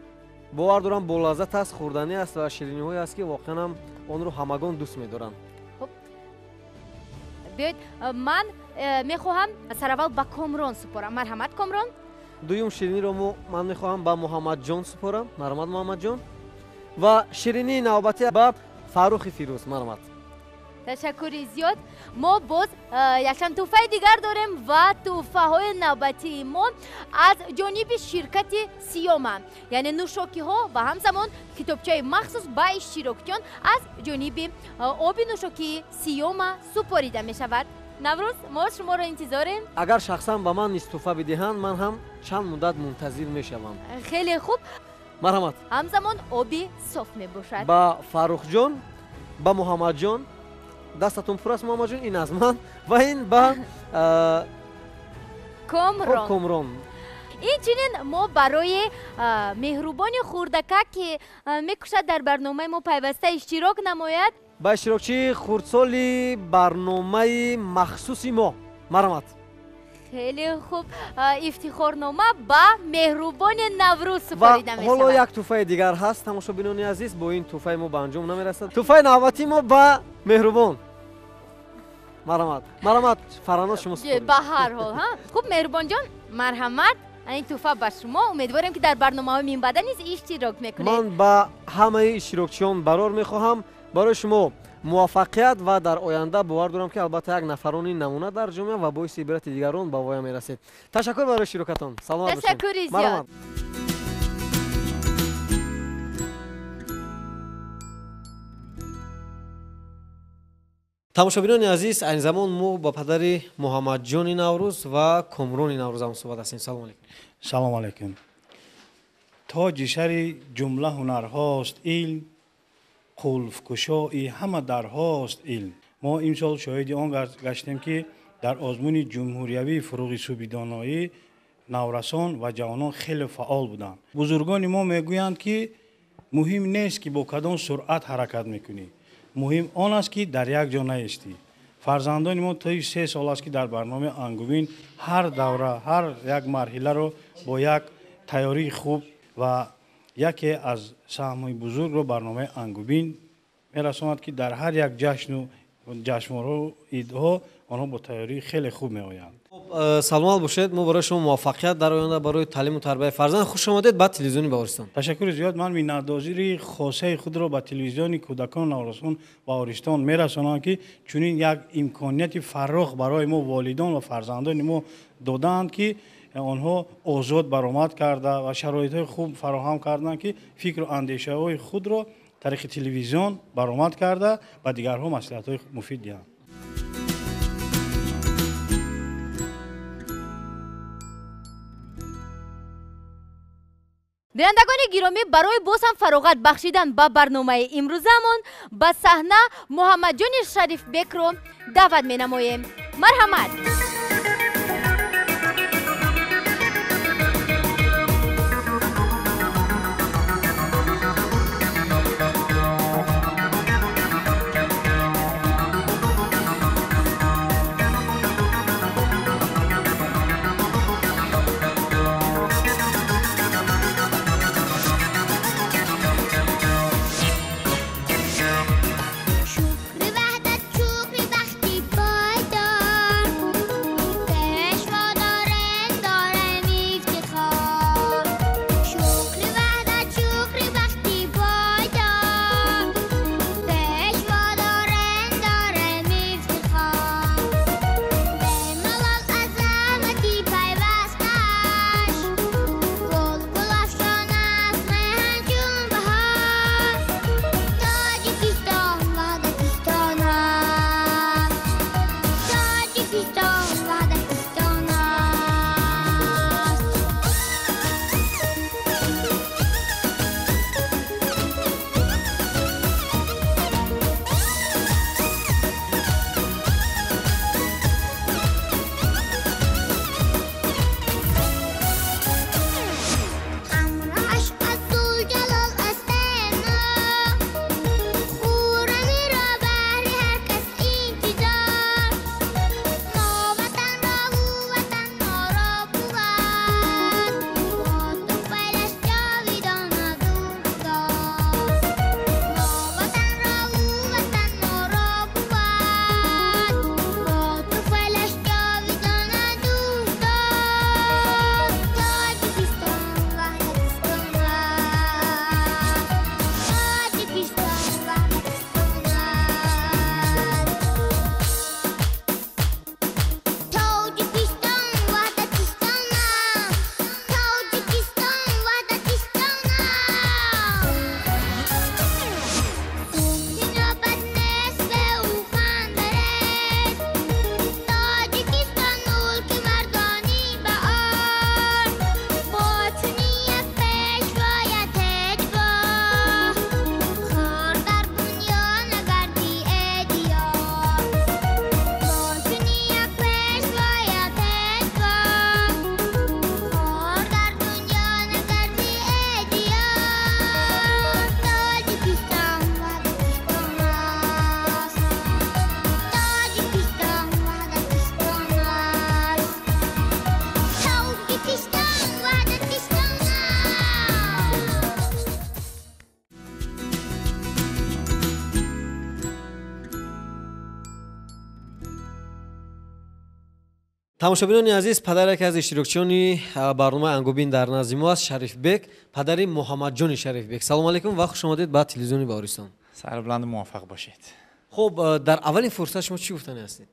бовар дорам, болаззат аст, хӯрданӣ аст ва шириниҳое аст, ки воқеан ҳам онро ҳамагон дӯст медоранд. Хуб, биёед, ман мехоҳам сараввал ба Комрон супорам. Марҳамат, Комрон. Дуюм шириниро ман мехоҳам ба Муҳаммадҷон супорам. Марҳамат, Муҳаммадҷон. Ва ширинии навбатӣ ба Фаррухи Фирӯз. Марҳамат. Ташаккури зиёд. Мо боз якчанд тӯҳфаи дигар дорем ва тӯҳфаҳои навбатии мо аз ҷониби ширкати Сиёма, яъне нӯшокиҳо ва ҳамзамон китобчаи махсус ба иштирокчиён аз ҷониби оби нӯшокии Сиёма супорида мешавад. Наврӯз, мо шуморо интизорем. Агар шахсан ба ман низ тӯҳфа бидиҳанд, ман ҳам чанд муддат мунтазир мешавам. Хеле хуб. Марҳамат. Ҳамзамон оби соф мебошад. Ба Фаррухҷон, ба Муҳаммадҷон, дастатон пур аст, Муҳаммадҷон, ин аз ман ва ин ба Комрон. Комрон. Инчунин мо барои меҳрубони хурдака, ки мекӯшад дар барномаи мо пайваста иштирок намояд, ба иштирокчии хурдсоли барномаи махсуси мо. Марҳамат. Хеле хуб. Ифтихорнома ба меҳрубони Наврӯз супорида мешавад. Ҳоло як тӯҳфаи дигар ҳаст, тамошобинони азиз, бо ин тӯҳфаи мо ба анҷом намерасад. Тӯҳфаи навбатии мо ба меҳрубон. Марҳамат. Марҳамат, Фарҳноз, шумо супоред. Ба ҳар ҳол, ҳа? Хуб, меҳрубонҷон, марҳамат. Ин тӯҳфа ба шумо. Умедворем, ки дар барномаҳои минбаъда низ иштирок мекунед. Ман ба ҳамаи иштирокчиён барор мехоҳам. Барои шумо муваффақият ва дар оянда бовар дорам, ки албатта як нафарони намуна дар ҷомеа ва боиси ибрати дигарон ба воя мерасед. Ташаккур барои иштирокатон. Саломат бошед. Ташаккури зиёд. Тамошобинони азиз, айни замон мо ба падари Муҳаммадҷони Наврӯз ва Комрони Наврӯз ҳам суҳбат ҳастем. Салом алейкум. Салом алейкум. Тоҷи шари ҷумла ҳунарҳост илм, қулфкушои ҳама дарҳост илм. Мо имсол шоҳиди он гаштем, ки дар озмуни ҷумҳуриявии фуруғи субҳидоноӣ наврасон ва ҷавонон хеле фаъол буданд. Бузургони мо мегӯянд, ки муҳим нест, ки бо кадом суръат ҳаракат мекунӣ, муҳим он аст, ки дар як ҷо наистӣ. Фарзандони мо тои 3 сол аст, ки дар барномаи Ангубин ҳар давра, ҳар як марҳиларо бо як тайёрии хуб ва яке аз саҳмҳои бузургро барномаи Ангубин мерасонад, ки дар ҳар як ҷашну ҷашнворҳо, идҳо онҳо бо тайёрии хеле хуб меоянд. Саломат бошед. Мо барои шумо муваффақият дар оянда барои таълиму тарбияи фарзанд. Хуш омадед ба телевизиони Баҳористон. Ташаккури зиёд. Ман миннатдории хосаи худро ба телевизиони кӯдакону наврасон Баҳористон мерасонам, ки чунин як имконияти фаррох барои мо волидон ва фарзандони мо додаанд, ки онҳо озод баромад карда ва шароитҳои хуб фароҳам карданд, ки фикру андешаҳои худро тариқи телевизион баромад карда ба дигарҳо маслиҳатҳои муфид диҳанд. Бинандагони гиромӣ, барои боз ҳам фароғат бахшидан ба барномаи имрӯзамон ба саҳна Муҳаммадҷони Шарифбекро даъват менамоем. Марҳамат. Шукри ваҳдат, шукри бахти пойдор. Тамошобинони азиз, падар яке аз иштирокчиёни барномаи Ангубин дар назди мо аст, Шарифбек, падари Муҳаммадҷони Шарифбек. Салом алейкум ва хуш омадед ба телевизиони Баҳористон. Сарбаланду муваффақ бошед. Хуб, дар аввалин фурсат шумо чӣ гуфтанӣ ҳастед?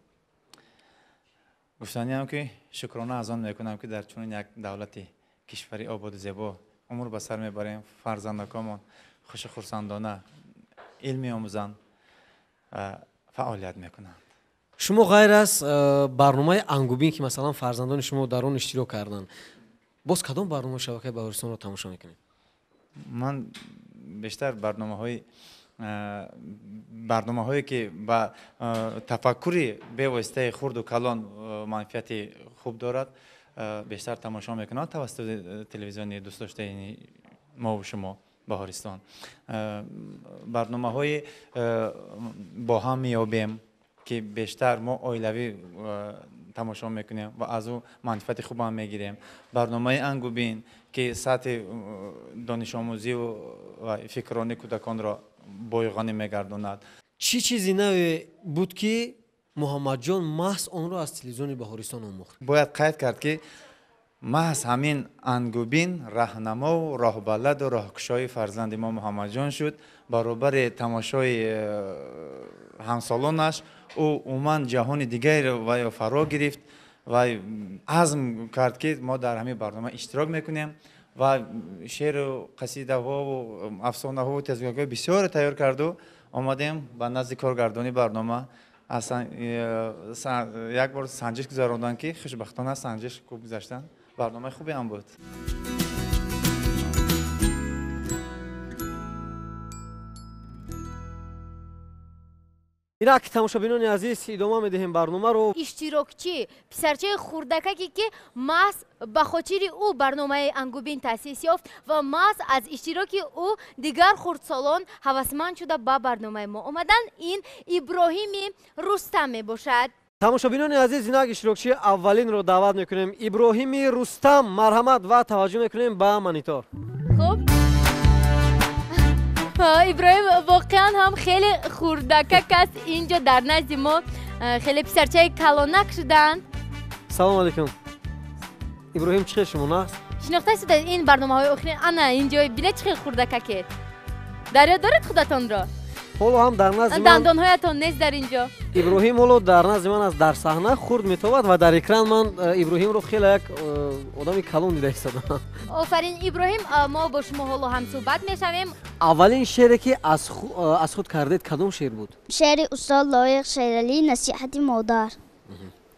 Гуфтаниам ки шукрона аз он мекунам, ки дар чунин як давлати кишвари ободу зебо умр ба сар мебарем, фарзандакомон хушу хурсандона илм меомӯзанд ва фаъолият мекунанд. Шумо ғайр аз барномаи Ангубин, ки масалан фарзандони шумо дар он иштирок карданд, боз кадом барномаи шабакаи Баҳористонро тамошо мекунед? Ман бештар барномаҳое ки ба тафаккури бевоситаи хурду калон манфиати хуб дорад, бештар тамошо мекунам тавассути телевизиони дӯстдоштаи мову шумо Баҳористон. Барномаҳои бо ҳам меёбем, ки бештар мо оилавӣ тамошо мекунем ва аз ӯ манфиати хубам мегирем. Барномаи Ангубин, ки сатҳи донишомӯзию ва фикрронии кӯдаконро бойғонӣ мегардонад. Чӣ чизи наве буд, ки Муҳаммадҷон маҳз онро аз телевизиони Баҳористон омӯхт? Бояд қайд кард, ки маҳз ҳамин Ангубин раҳнамову роҳбаладу роҳкушои фарзанди мо Муҳаммадҷон шуд. Баробари тамошои ҳамсолонаш ӯ умуман ҷаҳони дигареро ва фаро гирифт ва азм кард, ки мо дар ҳамин барнома иштирок мекунем ва шеъру қасидаҳову афсонаҳову тезгӯякҳои бисёре тайёр карду омадем ба назди коргардони барнома. Як бор санҷиш гузаронданд, ки хушбахтона санҷиш хуб гузаштанд. Барномаи хубе ҳам буд. Инак, тамошобинони азиз, идома медиҳем барномаро. Иштирокчӣ писарчаи хурдакаке, ки маҳз ба хотири ӯ барномаи Ангубин таъсис ёфт ва маҳз аз иштироки ӯ дигар хурдсолон ҳавасманд шуда ба барномаи мо омаданд, ин Иброҳими Рустам мебошад. Тамошобинони азиз, инак иштирокчии аввалинро даъват мекунем, Иброҳими Рустам. Марҳамат ва таваҷҷӯҳ мекунем ба монитор. Хуб, Иброҳим воқеан ҳам хеле хурдакак аст. Инҷо дар назди мо хеле писарчаи калонак шуданд. Салом алейкум, Иброҳим, чӣ хел шумо нағз? Шинохта шуда ин барномаҳои охирин? Ана инҷо бинед, чӣ хел хурдакакед. Дар ёд доред худатонро? Ҳоло ҳам дар назди ман дандонҳоятон нест дар инҷо. Иброҳим ҳоло дар назди ман аст, дар саҳна хурд метобад ва дар экран ман Иброҳимро хеле як одами калон дида истодам. Офарин, Иброҳим, мо бо шумо ҳоло ҳам суҳбат мешавем. Аввалин шере, ки аз худ кардед, кадом шеър буд? Шеъри устод Лоиқ Шералӣ, Насиҳати модар.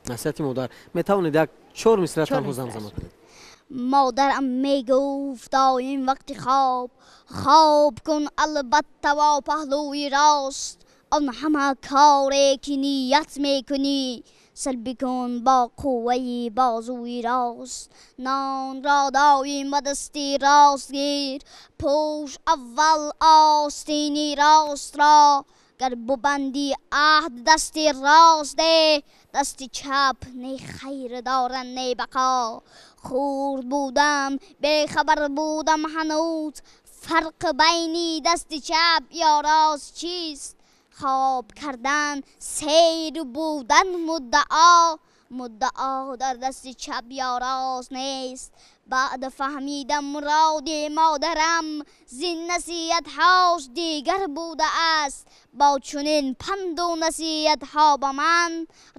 Насиҳати модар. Метавонед як чор мисра танҳо замзама кунед? Модарам мегуфт доим вақти хоб, хоб кун албатта бо паҳлӯи рост. Он ҳама коре ки ният мекунӣ, сал бикун бо қувваи бозуи рост. Нонро доим ба дасти рост гир, пӯш аввал остини ростро. Гар бубандӣ аҳд дасти рост деҳ, дасти чап не хайр дорад не бақо. Хурд будам, бехабар будам ҳанӯз, фарқ байни дасти чап ё рост чист? Хоб кардан сейр будан муддао, муддао дар дасти чап ё рост нест. Баъд фаҳмидам муроди модарам зин насиҳатҳош дигар будааст. Бо чунин панду насиҳатҳо ба ман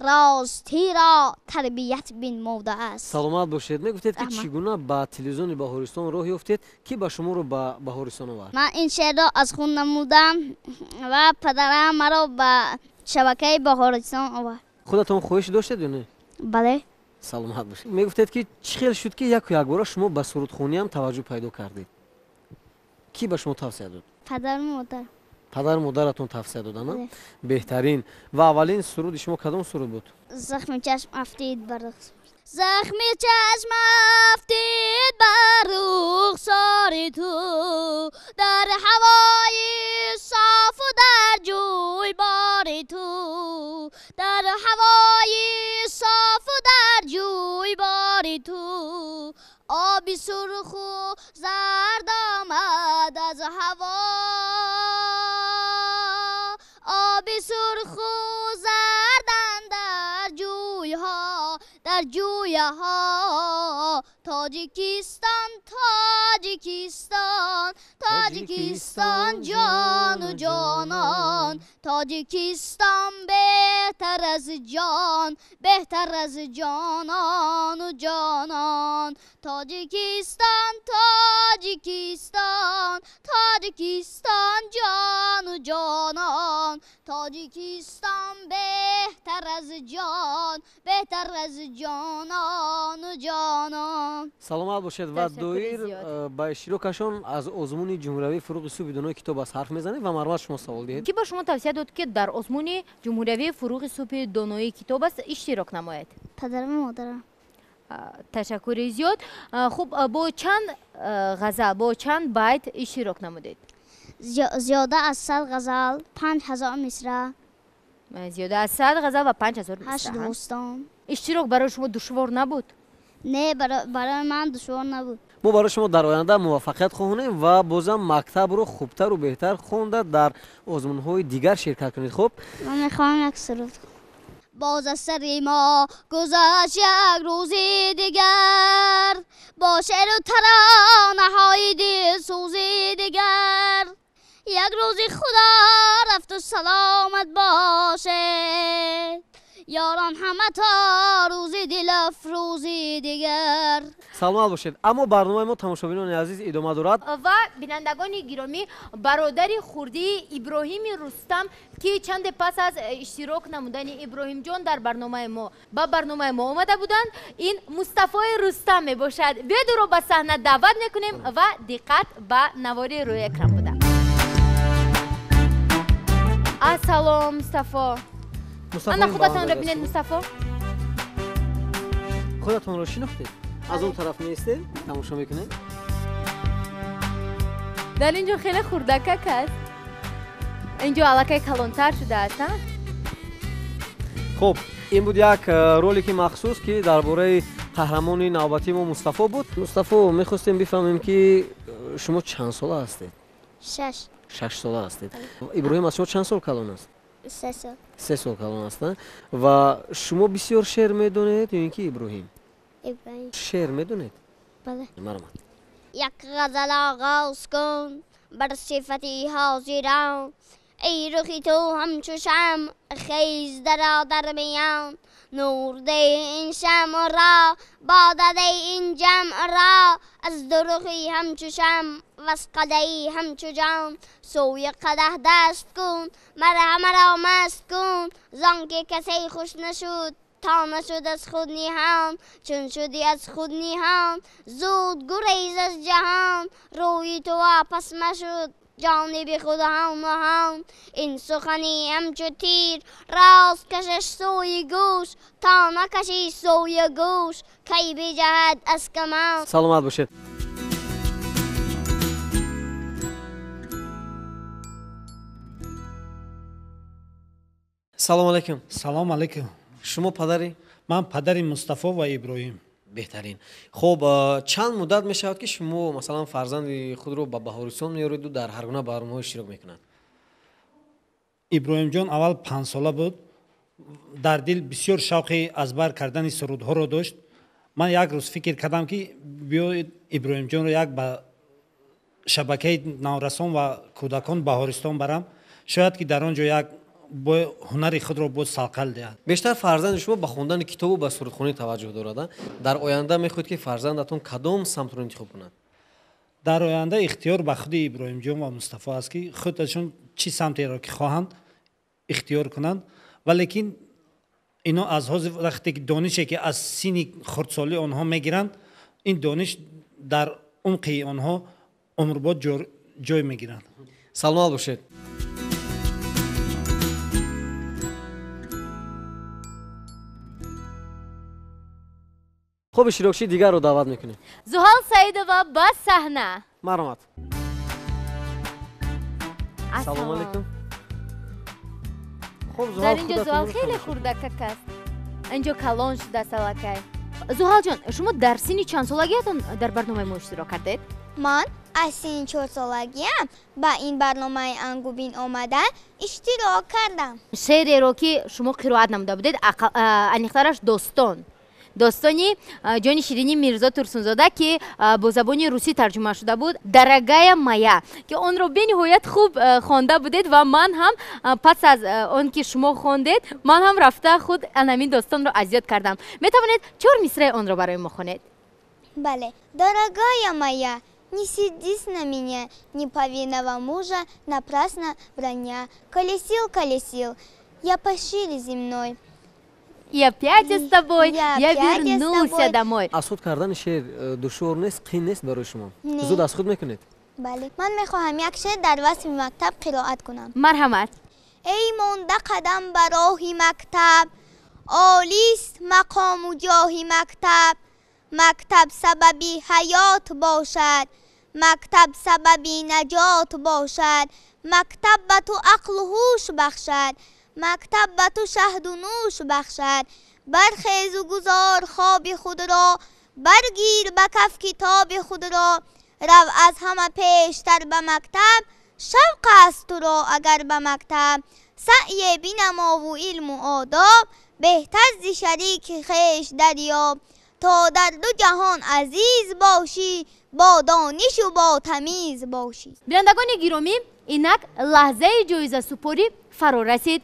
ростиро тарбият бинмудааст. Саломат бошед. Мегуфтед, ки чӣ гуна ба телевизиони Баҳористон роҳ ёфтед, ки ба шуморо ба Баҳористон овард? Ман ин шеърро аз худ намудам ва падарам маро ба шабакаи Баҳористон овард. Худатон хоҳиш доштед ё не? Бале. Саломат бошед. Мегуфтед, ки чӣ хел шуд, ки яку якбора шумо ба сурудхониам таваҷҷӯҳ пайдо кардед? Кӣ ба шумо тавсия дод? Падару модар. Падару модаратон тавсия доданд? Беҳтарин. Ва аввалин суруди шумо кадом суруд буд? Захми чашм афтид бар рухсор, захми чашм афтид бар рухсори ту, дар ҳавои софу дар ҷӯйбори ту, дар ҳавои софу дар ҷӯйбори ту. Оби сурху зард омад аз ҳаво, оби сурху зард андар ҷӯйҳо, дар ҳамсояҳо. Тоҷикистон, Тоҷикистон, Тоҷикистон ҷону ҷонон, Тоҷикистон беҳтар аз ҷон, беҳтар аз ҷонону ҷонон. Тоҷикистон, Тоҷикистон, Тоҷикистон ҷону ҷонон, Тоҷикистон беҳтар аз ҷон, беҳтар аз ҷонону ҷонон. Саломат бошед ва доир ба иштирокашон аз озмуни ҷумҳуриявии фуруғи субҳи донои китоб аст ҳарф мезанем ва марҳамат шумо савол диҳед. Ки ба шумо тавсия дод, ки дар озмуни ҷумҳуриявии фуруғи субҳи донои китоб аст иштирок намоед? Падарам ва модарам. Ташаккури зиёд. Хуб, бо чанд ғазал, бо чанд байт иштирок намудед? Зиёда аз 100 ғазал, 5000 мисра. Зиёда аз 100 ғазал ва 5000 мисра. 8 достон. Иштирок барои шумо душвор набуд? Не, барои ман душвор набуд. Мо барои шумо дар оянда муваффақият хоҳонем ва бозам мактабро хубтару беҳтар хонда дар озмунҳои дигар ширкат кунед. Хуб, ман мехоҳам як суруд. Боз аз сари мо гузашт як рӯзи дигар, бо шеъру таронаҳои дилсӯзи дигар. Як рӯзи худо рафту саломат бошед, ёрон ҳама то рӯзи дилафрӯзи дигар. Саломат бошед. Аммо барномаи мо, тамошобинони азиз, идома дорад. Ва бинандагони гиромӣ, бародари хурдии Иброҳими Рустам, ки чанде пас аз иштирок намудани Иброҳимҷон дар барномаи мо ба барномаи мо омада буданд, ин Мустафои Рустам мебошад. Биёед ӯро ба саҳна даъват мекунем ва диққат ба навори рӯи экран буда. Ассалом, Мустафо. Ана худатонро бинед, Мустафо. Худатонро шинохтед? Аз он тараф меистед, тамошо мекунед? Дар ин ҷо хеле хурдакак аст. Ин ҷо аллакай калонтар шудааст. Хуб, ин буд як ролики махсус, ки дар бораи қаҳрамони навбатии мо Мустафо буд. Мустафо, мехостем бифаҳмем, ки шумо чанд сола ҳастед? 6. 6 сола ҳастед. Иброҳим аз шумо чанд сол калон аст? 3 сол. 3 сол калон аст. Ва шумо бисёр шеър медонед ё ин ки Иброҳим? Иброҳим. Шеър медонед? Бале. Марҳамат. Як ғазал оғоз кун бар сифати ҳозирон, эй рухи ту ҳамчу шамъ хез даро дар миён. Нур деҳ ин шамъро, бода деҳ ин ҷамъро, аз дурухи ҳамчу шамъ ваз қадаҳи ҳамчу ҷон. Сӯи қадаҳ даст кун, марҳамаро маст кун, зон ки касе хуш нашуд то нашуд аз худ ниҳон. Чун шудӣ аз худ ниҳон, зуд гурез аз ҷаҳон. Рӯи ту вопас машуд ҷониби худ ҳон ҳон. Ин сухани ҳамчу тир рост кашаш сӯи гӯш, то накашӣ сӯи гӯш кай биҷаҳад аз камон. Саломат бошед. Салом алейкум. Салом алейкум. Шумо падари? Ман падари Мустафо ва Иброҳим. Беҳтарин. Хуб, чанд муддат мешавад, ки шумо масалан фарзанди худро ба Баҳористон меёреду дар ҳар гуна барномаҳо иштирок мекунад? Иброҳимҷон аввал 5 сола буд, дар дил бисёр шавқи аз бар кардани сурудҳоро дошт. Ман як рӯз фикр кардам, ки биёед Иброҳимҷонро як ба шабакаи наврасон ва кӯдакон Баҳористон барам, шояд ки дар он ҷо як бо ҳунари худро боз салқал диҳад. Бештар фарзанди шумо ба хондани китобу ба сурудхонӣ таваҷҷӯҳ дорад. Дар оянда мехоҳед, ки фарзандатон кадом самтро интихоб кунад? Дар оянда ихтиёр ба худи Иброҳимҷон ва Мустафо аст, ки худашон чӣ самтеро ки хоҳанд ихтиёр кунанд. Валекин ино аз ҳозир вақте ки донише ки аз синни хурдсолӣ онҳо мегиранд, ин дониш дар умқи онҳо умрбод ҷой мегиранд. Саломат бошед. Хуб, иштирокчии дигарро даъват мекунем. Зуҳал Саидова ба саҳна. Марҳамат. Салом алейкум. Хуб, Зуҳал, дар инҷо Зуҳал хеле хурдакак аст. Инҷо калон шудааст аллакай. Зуҳалҷон, шумо дар синни чанд солагиятон дар барномаи мо иштирок кардед? Ман аз синни 4 солагиам ба ин барномаи Ангубин омада иштирок кардам. Шеъреро ки шумо қироат намуда будед, аниқтараш достон, Достони ҷони ширини Мирзо Турсунзода, ки бо забони русӣ тарҷума шуда буд, «Дорогая моя», ки онро бениҳоят хуб хонда будед ва ман ҳам пас аз он ки шумо хондед, ман ҳам рафта худ ҳамин достонро аз ёд кардам. Метавонед 4 мисраи онро барои мо хонед? Бале. Дорогая моя, не сердись на меня, неповинного мужа напрасно броня. Колесил, колесил, я по шире земной. И опять я с тобой, я вернулся домой. Аз худ кардани шеър душвор нест, қин нест барои шумо? Зуд аз худ мекунед? Бале. Ман мехоҳам як шеър дар васфи мактаб қироат кунам. Марҳамат. Эй монда қадам ба роҳи мактаб, олист мақому ҷоҳи мактаб. Мактаб сабаби ҳаёт бошад, мактаб сабаби наҷот бошад, мактаб ба ту ақлу ҳуш бахшад, мактаб ба ту шаҳду нӯш бахшад. Бархезу гузор хоби худро, баргир ба каф китоби худро, рав аз ҳама пештар ба мактаб, шавқ аст туро агар ба мактаб. Саъе бинамову илму одоб, беҳтар зи шарики хеш дарёб. То дар ду ҷаҳон азиз бошӣ, бо донишу бо тамиз бошӣ. Бинандагони гиромӣ, инак лаҳзаи ҷоизасупорӣ фаро расид.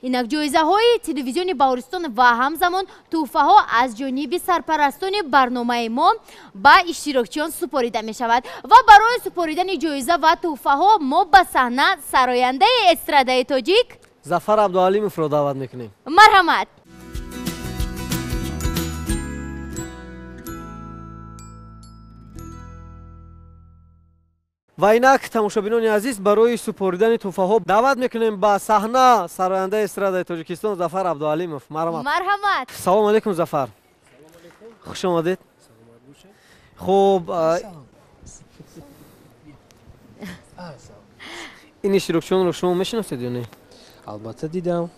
Инак ҷоизаҳои телевизиони Баҳористон ва ҳамзамон тӯҳфаҳо аз ҷониби сарпарастони барномаи мо ба иштирокчиён супорида мешавад. Ва барои супоридани ҷоиза ва тӯҳфаҳо мо ба саҳна сарояндаи эстрадаи тоҷик Зафар Абдуалимовро даъват мекунем. Марҳамат. Ва инак тамошобинони азиз, барои супоридани тӯҳфаҳо даъват мекунем ба саҳна сарояндаи эстрадаи Тоҷикистон Зафар Абдуалимов. Марҳамат. Марҳамат. Салом алейкум, Зафар. Хуш омадед. Хуб, ин иштирокчиёнро шумо мешиносед ё не? Албатта дидам.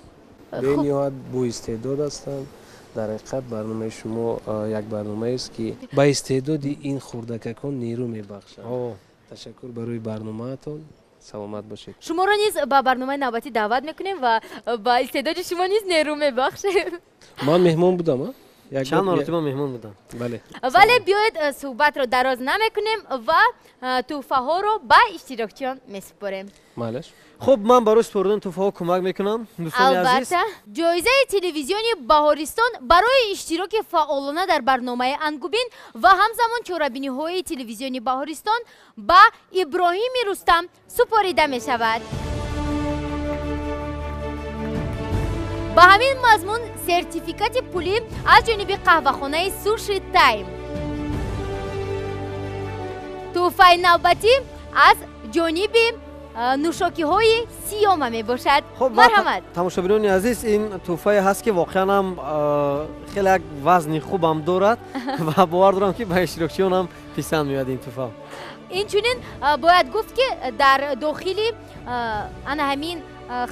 Бениҳоят боистеъдод ҳастанд. Дар ҳақиқат барномаи шумо як барномаест, ки ба истеъдоди ин хурдакакон нерӯ мебахшад. Ташаккур барои барномаатон, саломат бошед. Шуморо низ ба барномаи навбатӣ даъват мекунем ва ба истеъдоди шумо низ нерӯ мебахшем. Ман меҳмон будам, чанд маротиба меҳмон будам. Бале. Вале биёед суҳбатро дароз намекунем ва тӯҳфаҳоро ба иштирокчиён месупорем. Малеш. Хуб, ман барои супоридани тӯҳфаҳо кӯмак мекунам, дӯстони азиз. Албатта, ҷоизаи телевизиони Баҳористон барои иштироки фаъолона дар барномаи Ангубин ва ҳамзамон чорабиниҳои телевизиони Баҳористон ба Иброҳими Рустам супорида мешавад. Ба ҳамин мазмун сертификати пулӣ аз ҷониби қаҳвахонаи Суши Тайм. Тӯҳфаи навбатӣ аз ҷониби нӯшокиҳои Сиёма мебошад. Марҳамат. Тамошобинони азиз, ин тӯҳфае ҳаст, ки воқеан ҳам хеле як вазни хубам дорад ва бовар дорам, ки ба иштирокчиён ҳам писанд меояд ин тӯҳфа. Инчунин бояд гуфт, ки дар дохили ана ҳамин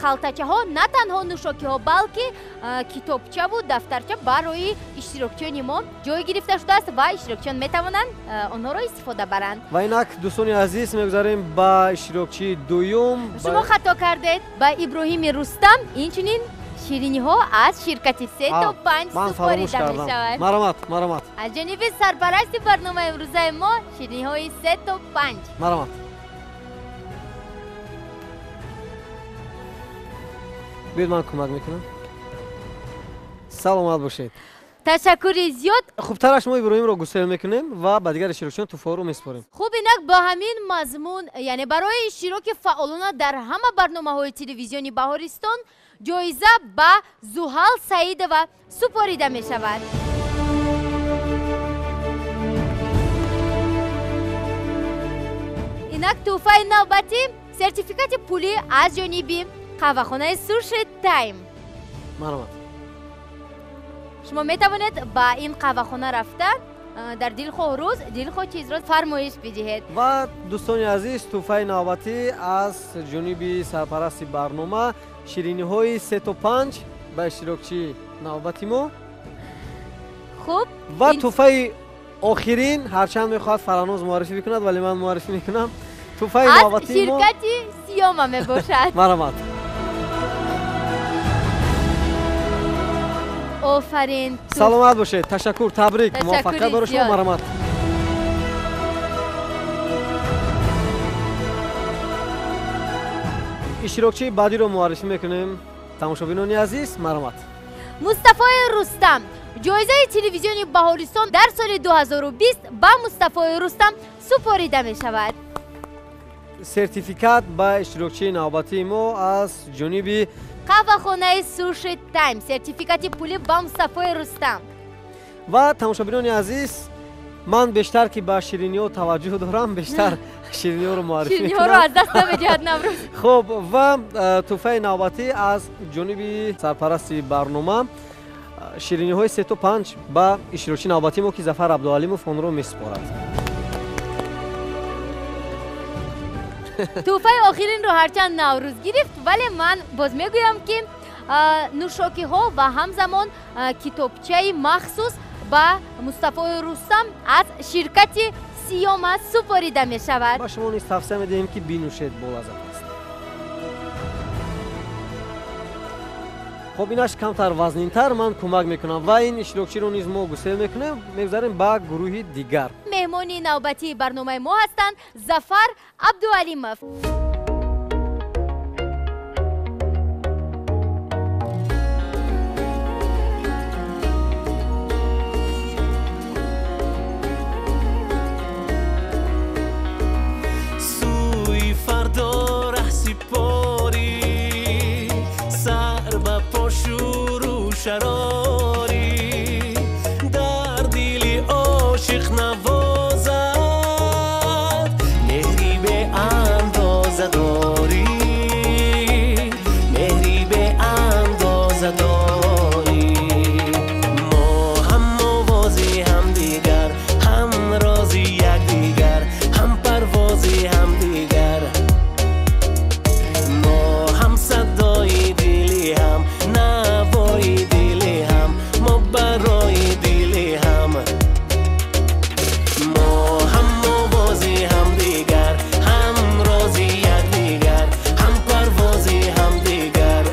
халтачаҳо на танҳо нӯшокиҳо, балки китобчаву дафтарча барои иштирокчиёни мо ҷой гирифта шудааст ва иштирокчиён метавонанд онҳоро истифода баранд. Ва инак дӯстони азиз, мегузарем ба иштирокчии дуюм. Шумо хато кардед. Ба Иброҳими Рустам инчунин шириниҳо аз ширкати 3 то 5 супорида мешавад. Марҳамат, марҳамат. Аз ҷониби сарпарасти барномаи имрӯзаи мо шириниҳои 3 то 5. Марҳамат. Биёед, ман кӯмак мекунам. Саломат бошед. Ташаккури зиёд. Хубтараш мо Иброҳимро гусел мекунем ва ба дигар иштирокчиён тӯҳфаҳоро месупорем. Хуб, инак ба ҳамин мазмун, яъне барои иштироки фаъолона дар ҳама барномаҳои телевизиони Баҳористон ҷоиза ба Зуҳал Саидова супорида мешавад. Инак тӯҳфаи навбатӣ сертификати пулӣ аз ҷониби қаҳвахонаи Суши Тайм. Марҳамат. Шумо метавонед ба ин қаҳвахона рафта дар дилхоҳ рӯз дилхоҳ чизро фармоиш бидиҳед. Ва дӯстони азиз, тӯҳфаи навбатӣ аз ҷониби сарпарасти барнома шириниҳои 3 то 5 ба иштирокчии навбати мо. Хуб. Ва тӯҳфаи охирин, ҳарчанд мехоҳад Фараноз муаррифӣ бикунад, вале ман муаррифӣ мекунам. Тӯҳфаи навбатии мо аз ширкати Сиёма мебошад. Марҳамат. Офарин. Саломат бошед. Ташаккур, табрик, муваффақият барои шумо, марҳамат. Иштирокчии баъдиро муаррифӣ мекунем. Тамошобинони азиз, марҳамат. Мустафои Рустам. Ҷоизаи телевизиони Баҳористон дар соли 2020 ба Мустафои Рустам супорида мешавад. Сертификат ба иштирокчии навбатии мо аз ҷониби қаҳвахонаи Суши Тайм. Сертификати пулӣ ба Мустафои Рустам. Ва тамошобинони азиз, ман бештар ки ба шириниҳо таваҷҷӯҳ дорам, бештар шириниҳоро муаррифӣ мекунам. Шириниҳоро аз даст намедиҳад Наврӯз. Хуб, ва тӯҳфаи навбатӣ аз ҷониби сарпарасти барнома шириниҳои 3 то 5 ба иштирокчии навбатии мо, ки Зафар Абдуалимов онро месупорад. Тӯҳфаи охиринро ҳарчанд Наврӯз гирифт, вале ман боз мегӯям, ки нӯшокиҳо ва ҳамзамон китобчаи махсус ба Мустафои Рустам аз ширкати Сиёма супорида мешавад. Ба шумо низ тавсия медиҳем, ки бинӯшед, болаззат аст. Хоб, инаш камтар вазнинтар, ман кӯмак мекунам ва ин иштирокчиро низ мо гусел мекунем, мегузарем ба гурӯҳи дигар. Меҳмони навбатии барномаи мо ҳастанд Зафар Абдуалимов. Сӯи фардо раҳсипорӣ, сар ба по шуру шарорӣ, дар дили ошиқ навозад, меҳри беандоза дорӣ, меҳри беандоза дорӣ. Мо ҳамовози ҳамдигар, ҳам рози якдигар, ҳам парвози ҳамдигар. Мо ҳам садои дили ҳам, навои дили ҳам, мо барои дили ҳам. Мо ҳамовози ҳамдигар, ҳам рози якдигар, ҳам парвози ҳамдигар.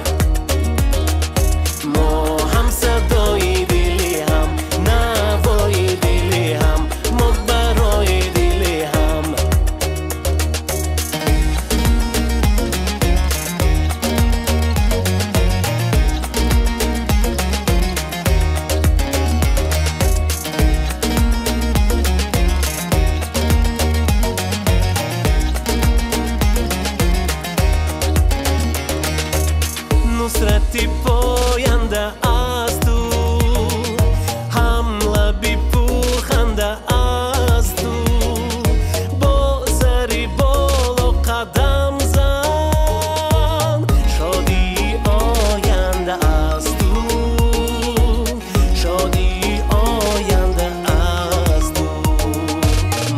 Мо ҳам садои дили ҳам, навои дили ҳам, мо барои дили ҳам. Нусрати поянда аз ту, ҳам лаби пурханда аз ту, бо сари боло қадам зан, шодии оянда аз ту, шодии оянда аз ту.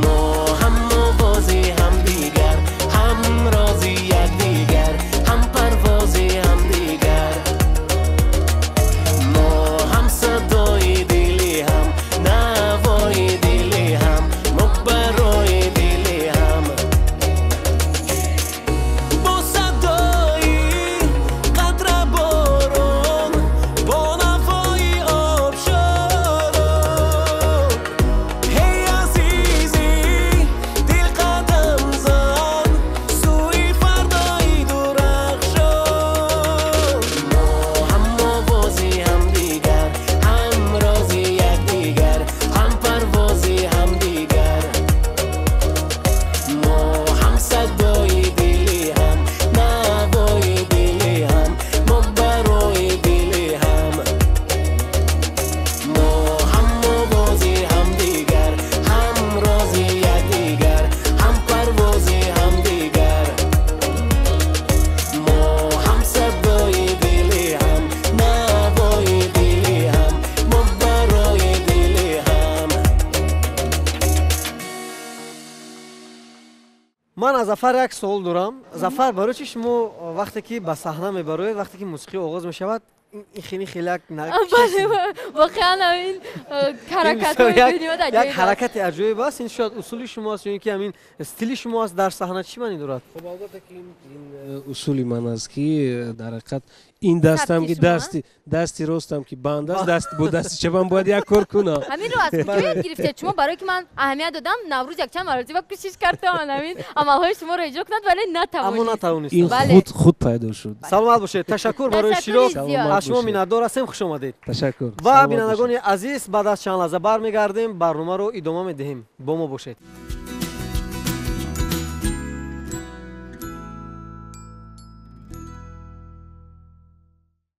Мо ҳамовози ҳамдигар, ҳам рози якдигар, ҳам парвози ҳамдигар. Мо ҳам садои дили ҳам, навои дили ҳам, мо барои дили ҳам. Бо садои қатраборон, бо навои обшорон, ҳей азизи дил қадам зан, сӯи фардои дурахшон. Мо ҳамовози ҳамдигар, ҳам рози якдигар, ҳам парвози ҳамдигар. Мо ҳам садои дили ҳам, навои дили ҳам, мо барои дили ҳам. Мо ҳамовози ҳамдигар, ҳам рози якдигар, ҳам парвози ҳамдигар. Мо ҳам садои дили ҳам, навои дили ҳам, мо барои дили ҳам. Ман аз Зафар як суол дорам. Зафар, барои чӣ шумо вақте ки ба саҳна мебароед, вақте ки мусиқӣ оғоз мешавад, Ин хеле воқеан ин ҳаракатҳои як ҳаракати аҷоиб аст. Ин шояд усули шумо аст ё ин ки ҳамин стили шумо аст дар саҳна, чӣ маъни дорад? Хуб, албатта ки ин усули ман аст, ки дар ҳақиқат ин дастам ки дасти ростам ки банд аст, даст бо дасти чапам бояд як кор кунам. Ҳаминро аз куҷо ёд гирифтед шумо? Барое ки ман аҳамият додам, Наврӯз якчанд маротиба кӯшиш кард то ман ҳамин амалҳои шуморо иҷро кунад, вале натавонист. Аммо натавонист. Ин худ пайдо шуд. Саломат бошед. Ташаккур барои иштирок. Аз шумо миннатдор ҳастем. Хуш омадед. Ташаккур. Ва бинандагони азиз, баъд аз чанд лаҳза бармегардем, барномаро идома медиҳем. Бо мо бошед.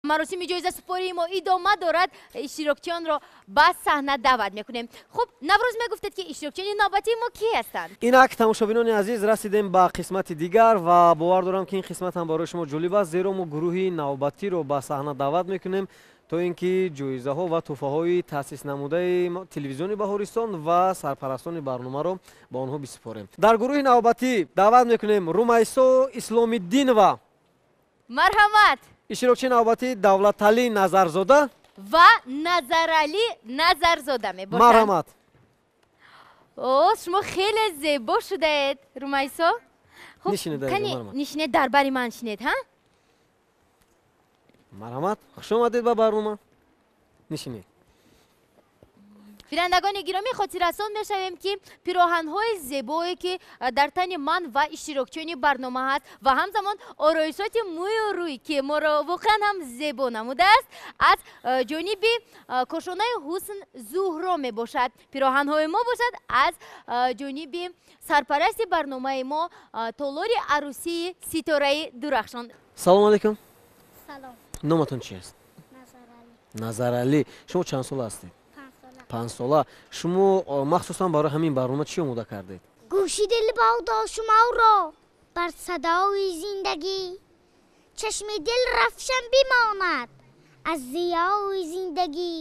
Маросими ҷоизасупории мо идома дорад. Иштирокчиёнро ба саҳна даъват мекунем. Хуб, Наврӯз, мегуфтед ки иштирокчиёни навбатии мо кӣ ҳастанд? Инак, тамошобинони азиз, расидем ба қисмати дигар ва бовар дорам ки ин қисмат ҳам барои шумо ҷолиб аст, зеро мо гурӯҳи навбатиро ба саҳна даъват мекунем то ин ки ҷоизаҳо ва тӯҳфаҳои таъсис намудаи телевизиони Баҳористон ва сарпарастони барномаро ба онҳо бисупорем. Дар гурӯҳи навбатӣ даъват мекунем Румайсо Исломиддинова. Марҳамат. Иштирокчии навбатӣ Давлаталӣ Назарзода ва Назаралӣ Назарзода мебошанд. Марҳамат. О, шумо хеле зебо шудаед, Румайсо. Хуб, нишинед, дар бари ман шинед, ҳа? Марҳамат, хуш омадед ба барнома. Нишинед. Бинандагони гиромӣ, хотиррасон мешавем, ки пироҳанҳои зебое, ки дар тани ман ва иштирокчиёни барнома ҳаст ва ҳамзамон ороишоти мӯю рӯй, ки моро воқеан ҳам зебо намудааст, аз ҷониби кошонаи ҳусн Зуҳро мебошад. Пироҳанҳои мо бошад аз ҷониби сарпарасти барномаи мо, толори арӯсии Ситораи Дурахшон. Салом алейкум. Салом. Номатон чи аст? Назаралӣ. Шумо чанд сола ҳастед? 5 сола. Шумо махсусан барои ҳамин барнома чӣ омода кардед? Гӯши дил бодо шуморо бар садои зиндагӣ, чашми дил рафшан бимонад аз зиёи зиндагӣ.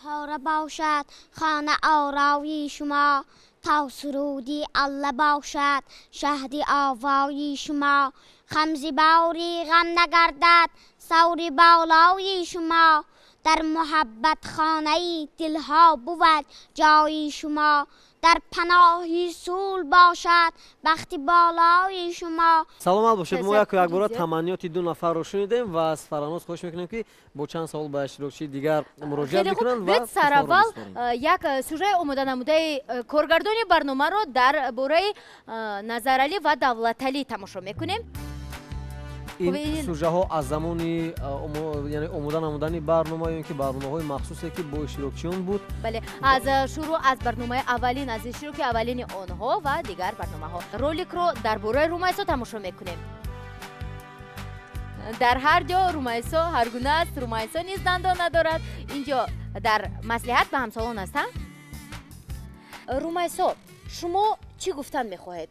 Ҳора бошад хона орои шумо, то суруди алла бошад шаҳди овои шумо. Хамзи бори ғам нагардад саври болои шумо, дар муҳаббатхонаи дилҳо бувад ҷои шумо. Дар паноҳи сулҳ бошад бахти болои шумо. Саломат бошед. Мо яку якбора таманниёти ду нафарро шунидем ва аз Фараноз хоҳиш мекунем, ки бо чанд савол ба иштирокчии дигар муроҷиат бикунанд. Ва сараввал як сюжаи омода намудаи коргардони барномаро дар бораи Назаралӣ ва Давлаталӣ тамошо мекунем. Ин сюжаҳо аз замони омода намудани барнома ё ин ки барномаҳои махсусе, ки бо иштирокчиён буд. Бале, аз шурӯъ аз барномаи аввалин, аз иштироки аввалини онҳо ва дигар барномаҳо. Роликро дар бораи Румайсо тамошо мекунем. Дар ҳар ҷо Румайсо ҳар гуна аст. Румайсо низ дандон надорад. Инҷо дар маслиҳат ба ҳамсолон аст, ҳа? Румайсо, шумо чӣ гуфтан мехоҳед?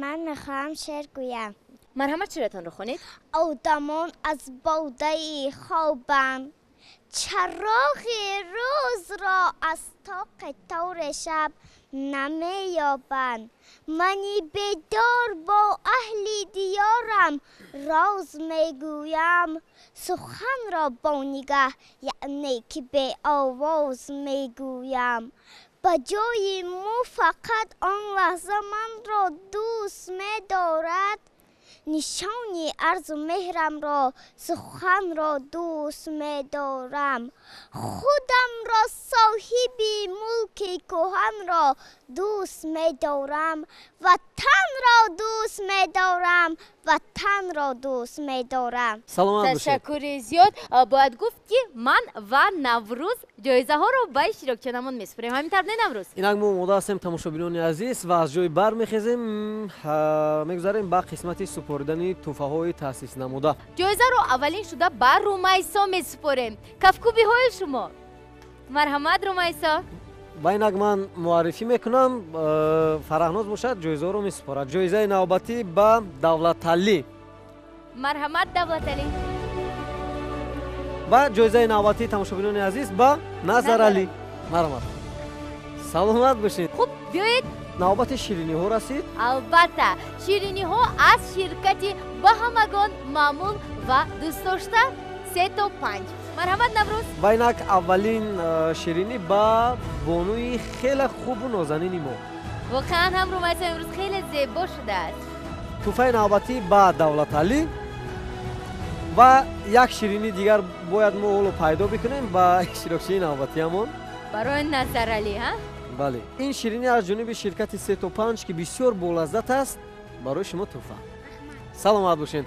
Ман мехоҳам шеър гӯям. Марҳамат, шеъратонро хонед. Одамон аз бодаи хобанд, чароғи рӯзро аз тоқи тори шаб намеёбанд. Мани бедор бо аҳли диёрам роз мегӯям, суханро бо нигаҳ, яъне ки беовоз мегӯям. Ба ҷои мӯ фақат он лаҳза манро дӯст медорад, нишони арзу меҳрамро суханро дӯст медорам. Худамро соҳиби мулки кӯҳанро дӯст медорам, ватанро дӯст медорам, ватанро дӯст медорам. Саломат бошед. Ташаккури зиёд. Бояд гуфт, ки ман ва Наврӯз ҷоизаҳоро ба иштирокчиёнамон месупорем. Ҳамин тавр, не, Наврӯз? Инак мо омода ҳастем, тамошобинони азиз, ва аз ҷои бармехезем, мегузарем ба қисмати супоридани тӯҳфаҳои таъсис намуда. Ҷоизаро аввалин шуда ба Румайсо месупорем. Кафкӯбиҳои шумо. Марҳамат, Румайсо. Ва инак ман муаррифӣ мекунам, Фараҳноз бошад ҷоизаҳоро месупорад. Ҷоизаи навбатӣ ба Давлаталӣ. Марҳамат, Давлаталӣ. Ва ҷоизаи навбатӣ, тамошобинони азиз, ба Назаралӣ. Марҳамат. Саломат бошед. Хуб, биёед. Навбати шириниҳо расид. Албатта, шириниҳо аз ширкати ба ҳамагон маъмул ва дӯстдошта 3 то 5. Марҳамат, Наврӯз. Ва инак аввалин ширинӣ ба бонуи хеле хубу нозанини мо. Воқеан ҳам Румайсо имрӯз хеле зебо шудааст. Тӯҳфаи навбатӣ ба Давлаталӣ ва як ширинии дигар бояд мо ҳоло пайдо бикунем ба иштирокчии навбатиамон. Барои Назаралӣ, ҳа? Бале. Ин ширинӣ аз ҷониби ширкати 3 то 5 ки бисёр болаззат аст, барои шумо тӯҳфа. Саломат бошед.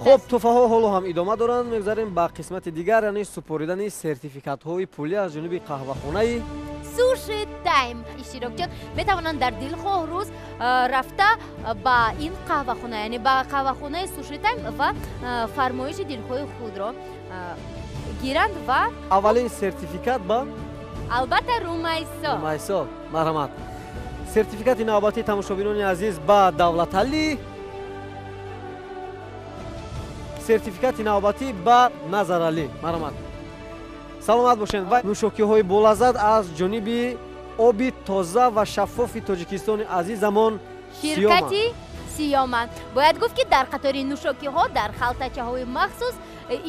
Хуб, тӯҳфаҳо ҳоло ҳам идома доранд. Мегузарем ба қисмати дигар, яъне супоридани сертификатҳои пулӣ аз ҷониби қаҳвахонаи Суши Тайм. Иштирокчиён метавонанд дар дилхоҳ рӯз рафта ба ин қаҳвахона, яъне ба қаҳвахонаи Суши Тайм ва фармоиши дилхоҳи худро гиранд ва аввалин сертификат ба албатта Румайсо. Румайсо, марҳамат. Сертификати навбатии тамошобинони азиз ба Давлаталӣ. Сертификати навбатӣ ба Назаралӣ. Марҳамат. Саломат бошед. Ва нӯшокиҳои болаззат аз ҷониби оби тоза ва шаффофи Тоҷикистони азизамон, ширкати Сиёма. Бояд гуфт, ки дар қатори нӯшокиҳо дар халтачаҳои махсус,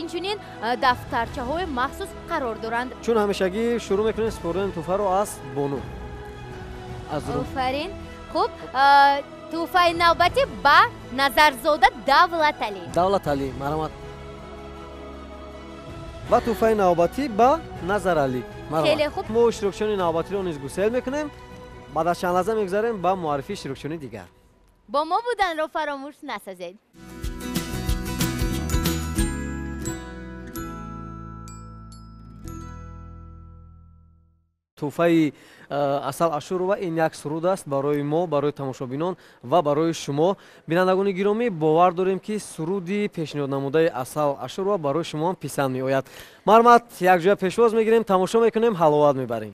инчунин дафтарчаҳои махсус қарор доранд. Чун ҳамешагӣ шурӯъ мекунем супоридани тӯҳфаро аз бону. Офарин. Хуб, тӯҳфаи навбатӣ ба Назарзода Давлаталӣ. Давлаталӣ, марҳамат. Ва тӯҳфаи навбатӣ ба Назаралӣ. Хеле хуб. Мо иштирокчиёни навбатиро низ гусел мекунем. Баъд аз чанд лаҳза мегузарем ба муаррифии иштирокчиёни дигар. Бо мо буданро фаромӯш насозед. Тӯҳфаи Асал Ашурова ин як суруд аст барои мо, барои тамошобинон ва барои шумо. Бинандагони гиромӣ, бовар дорем, ки суруди пешниҳоднамудаи Асал Ашурова барои шумо ҳам писанд меояд. Марҳамат, якҷоя пешвоз мегирем, тамошо мекунем, ҳаловат мебарем.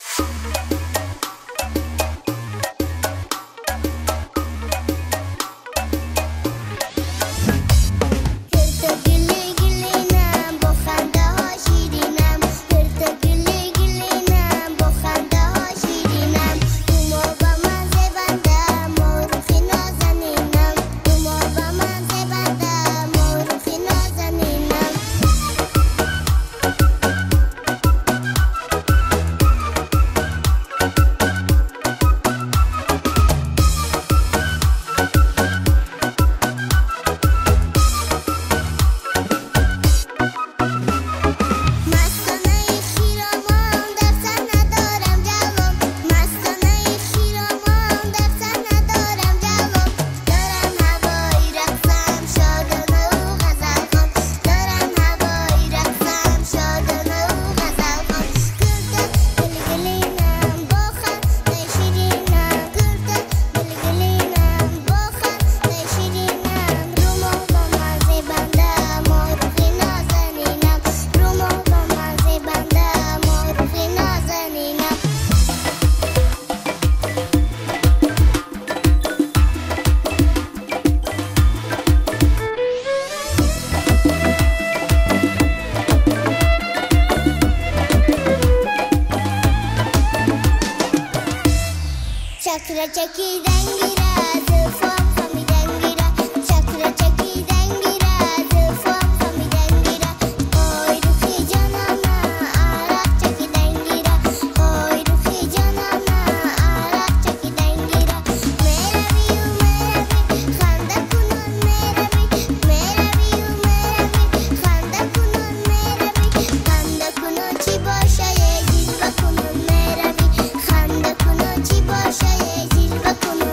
Ханда кунон чӣ бошад, зилва кунон.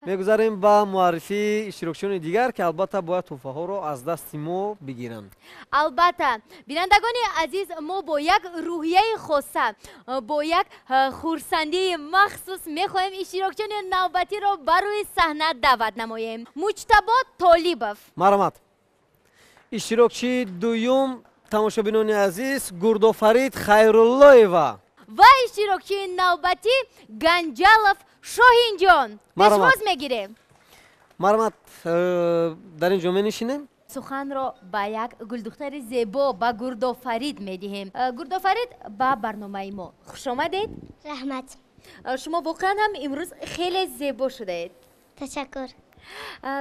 Мегузарем ба муаррифии иштирокчиёни дигар, ки албатта бояд тӯҳфаҳоро аз дасти мо бигиранд. Албатта, бинандагони азиз, мо бо як рӯҳияи хоса, бо як хурсандии махсус мехоҳем иштирокчиёни навбатиро ба рӯи саҳна даъват намоем. Муҷтабо Толибов. Марҳамат. Иштирокчии дуюм, тамошобинони азиз, Гурдофарид Хайруллоева. Ва иштирокчии навбатӣ Ганҷалов Шоҳинҷон. Пешвоз мегирем. Марҳамат, дар ин ҷо менишинем. Суханро ба як гулдухтари зебо, ба Гурдофарид медиҳем. Гурдофарид, ба барномаи мо хуш омадед. Раҳмат. Шумо воқеан ҳам имрӯз хеле зебо шудаед. Ташаккур.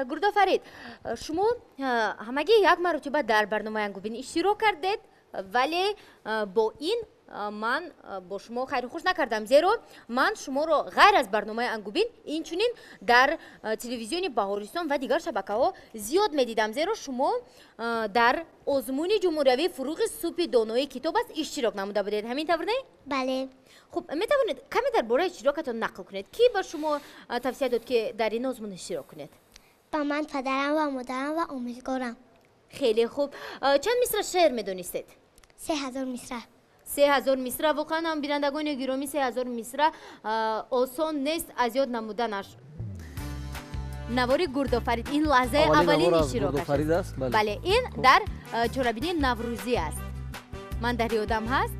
Гурдофарид, шумо ҳамагӣ як маротиба дар барномаи Ангубин иштирок кардед, вале бо ин ман бо шумо хайру хуш накардам, зеро ман шуморо ғайр аз барномаи Ангубин инчунин дар телевизиони Баҳористон ва дигар шабакаҳо зиёд медидам, зеро шумо дар озмуни ҷумҳуриявии фуруғи субҳи донои китоб аст иштирок намуда будед. Ҳамин тавр не? Бале. Хуб, метавонед каме дар бораи иштирокатон нақл кунед? Кӣ ба шумо тавсия дод, ки дар ин озмун иштирок кунед? Ба ман падарам ва модарам ва омӯзгорам. Хеле хуб. Чанд мисра шеър медонистед? 3000 мисра. 3000 мисра. Воқеан ҳам, бинандагони гиромӣ, 3000 мисра осон нест аз ёд намуданаш. Навори Гурдофарид ин лаҳзаи аввалин иштирокаш. Бале, ин дар чорабинии наврӯзӣ аст. Ман дар ёдам ҳаст.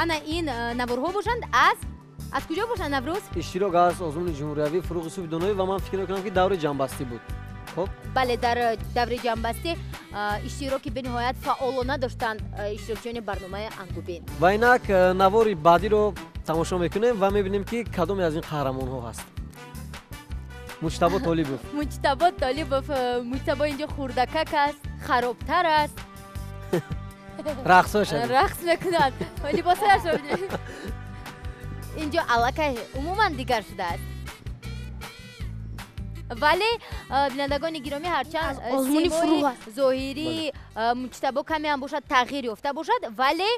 Ана ин наворҳо бошанд аз куҷо бошанд, Наврӯз? Иштирок аз озмуни ҷумҳуриявии фуруғи субҳи доноӣ ва ман фикр мекунам, ки даври ҷамъбастӣ буд. Хуб? Бале, дар даври ҷамъбастӣ иштироки бениҳоят фаъолона доштанд иштирокчиёни барномаи Ангубин. Ва инак навори баъдиро тамошо мекунем ва мебинем, ки кадоме аз ин қаҳрамонҳо ҳаст. Муҷтабо Толибов. Муҷтабо Толибов. Муҷтабо инҷо хурдакак аст, харобтар аст. Рақсҳояш рақс мекунад. Либосҳояшро бинед. Инҷо аллакай умуман дигар шудааст. Вале, бинандагони гиромӣ, ҳарчанд симои зоҳирии Муҷтабо каме ҳам бошад тағйир ёфта бошад, вале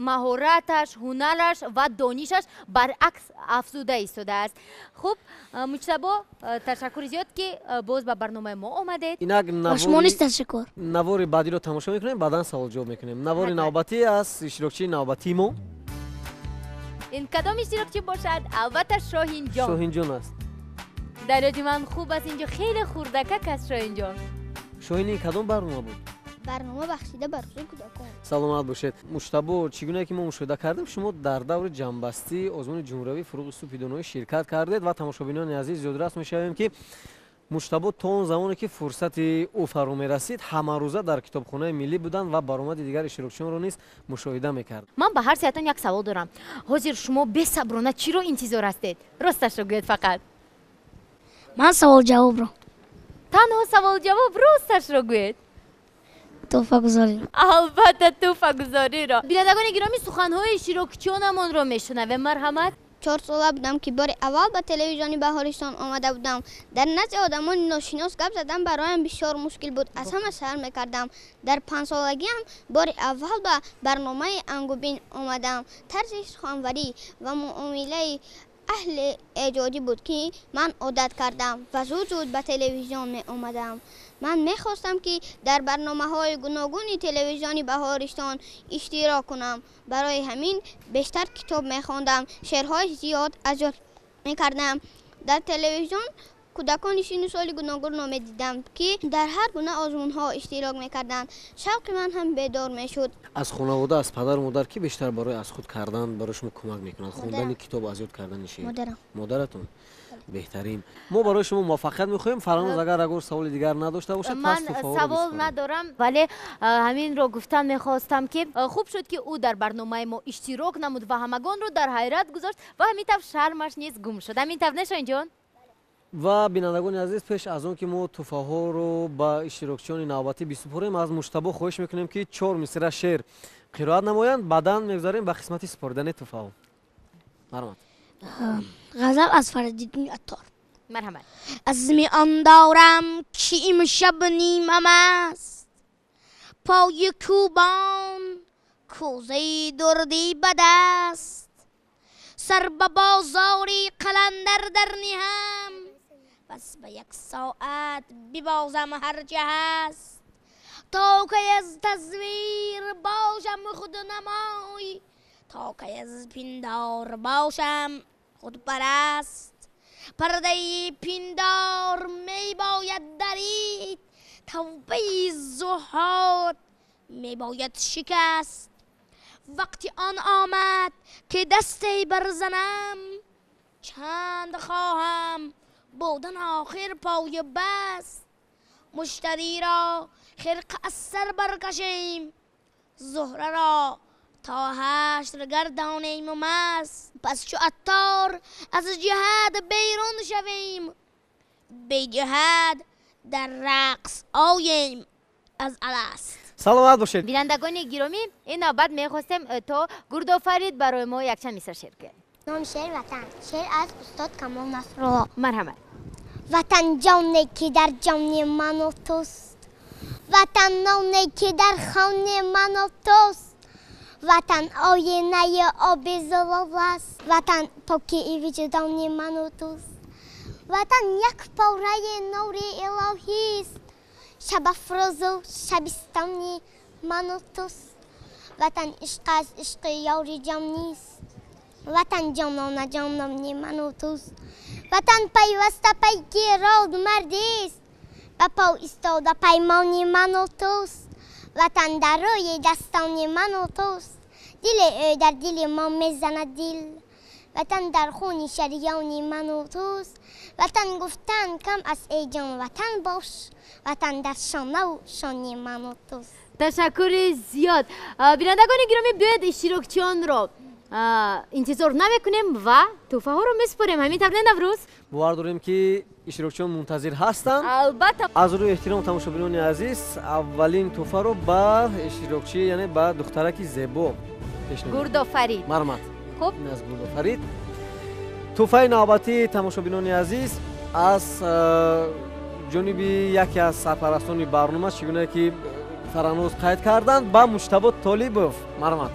маҳораташ, ҳунараш ва донишаш баръакс афзуда истодааст. Хуб, Муҷтабо, ташаккури зиёд, ки боз ба барномаи мо омадед. Инак шумо низ ташаккур. Навори баъдиро тамошо мекунем, баъдан саволҷавоб мекунем. Навори навбатӣ аз иштирокчии навбатии мо. Ин кадом иштирокчӣ бошад? Албатта, Шоҳинҷон. Шоҳинҷон аст. Дар ёди ман хуб аст, инҷо хеле хурдакак аст Шоҳинҷон. Шоҳин, ин кадом барнома буд? Барнома бахшида ба рӯзи кӯдакон. Саломат бошед. Муҷтабо, чӣ гуна ки мо мушоҳида кардем, шумо дар даври ҷамъбастии озмуни ҷумҳуриявии фуруғи субҳи доноӣ ширкат кардед ва тамошобинони азиз, ёдрас мешавем, ки Муҷтабо то он замоне ки фурсати ӯ фаро мерасид, ҳамарӯза дар китобхонаи миллӣ буданд ва баромади дигар иштирокчиёнро низ мушоҳида мекард. Ман ба ҳар сеятон як савол дорам. Ҳозир шумо бесаброна чиро интизор ҳастед? Росташро гӯед фақат. Ман саволҷавобро. Танҳо саволҷавоб? Росташро гӯед. Тӯҳфагузориро. Албатта, тӯҳфагузориро. Бинандагони гиромӣ, суханҳои иштирокчиёнамонро мешунавем. Марҳамат. 4 сола будам, ки бори аввал ба телевизиони Баҳористон омада будам. Дар назди одамони ношинос гап задан бароям бисёр мушкил буд. Аз ҳама сар мекардам. Дар 5 солагиам бори аввал ба барномаи Ангубин омадам. Тарзи суханварӣ ва муомилаи аҳли эҷодӣ буд, ки ман одат кардам ва зуд-зуд ба телевизион меомадам. Ман мехостам, ки дар барномаҳои гуногуни телевизиони Баҳористон иштирок кунам. Барои ҳамин бештар китоб мехондам, шеърҳои зиёд аз ёд мекардам. Дар телевизион кӯдакони синну соли гуногунро медидам, ки дар ҳар гуна озмунҳо иштирок мекарданд. Шавқи ман ҳам бедор мешуд. Аз хонавода, аз падару модар кӣ бештар барои аз худ кардан барои шумо кӯмак мекунад? Хондани китоб, аз ёд кардани шеър? Модарам. Модаратон? Беҳтарин. Мо барои шумо муваффақият мехоҳем. Фарҳноз, агар ягон саволи дигар надошта бошад, пас ман савол надорам, вале ҳаминро гуфтан мехостам, ки хуб шуд, ки ӯ дар барномаи мо иштирок намуд ва ҳамагонро дар ҳайрат гузошт ва ҳамин тавр шармаш низ гум шуд. Ҳамин тавр не, Шоҳинҷон? Ва бинандагони азиз, пеш аз он ки мо тӯҳфаҳоро ба иштирокчиёни навбатӣ бисупорем, аз Муҷтабо хоҳиш мекунем, ки 4 мисра шеър қироат намоянд. Баъдан мегузарем ба қисмати супоридани тӯҳфаҳо. Марҳамат. Ғазал аз Фариддини Аттор. Марҳамат. Азми он дорам, ки имшаб нимам аст, пои кӯбон кӯзаи дурдӣ ба даст, сар ба бозори қаландар дар ниҳам, Пас ба як соат бибозам ҳарчи ҳаст. То ки аз тасвир бошам худнамой, то ки аз пиндор бошам худпараст. Пардаи пиндор мебояд дарид, тавбаи зуҳод мебояд шикаст. Вақти он омад ки дасте барзанам, чанд хоҳам будан охир пои баст. Муштариро хирқа аз сар баркашем, Зуҳраро то ҳашр гардонем маст. Пас чу аттор аз ҷиҳат берун шавем, беҷиҳат дар рақс оем аз аласт. Саломат бошед. Бинандагони гиромӣ, ин навбат мехостем то Гурдофарид барои мо якчанд мисра шеър гӯяд. Номи шеър Ватан. Шеър аз устод Камол Насрулло. Марҳамат. Ватан ҷоне ки дар ҷони ману туст, Ватан ноне ки дар хони ману туст, Ватан оинаи оби зулол аст, Ватан покии виҷдони ману туст, Ватан як пораи нури илоҳист, шабафрӯзу шабистони ману туст, Ватан ишқ аст, ишқи ёри ҷон нест, Ватан ҷонона ҷонони ману туст, Ватан пайваста пайки род мардист, ба по истода паймони ману туст, Ватан дар рӯи дастони ману туст, дили ӯ дар дили мо мезанад дил, Ватан дар хуни шариёни ману туст, Ватан гуфтан кам аст, эй ҷон, ватан бош, Ватан дар шонаву шони ману туст. Ташаккури зиёд. Бинандагони гиромӣ, биёед иштирокчиёнро интизор намекунем ва тӯҳфаҳоро месупорем. Ҳамин тавр, не, Наврӯз? Бовар дорем ки иштирокчиён мунтазир ҳастанд. Албатта. Аз рӯи эҳтиром, тамошобинони азиз, аввалин тӯҳфаро ба иштирокчӣ, яъне ба духтараки зебо пешниҳод. Гурдофарид. Марҳамат. Хуб. Ин аз Гурдофарид. Тӯҳфаи навбатии тамошобинони азиз аз ҷониби яке аз сарпарастони барнома, чӣ гуна ки Фараноз қайд карданд, ба Муҷтабо Толибов. Марҳамат.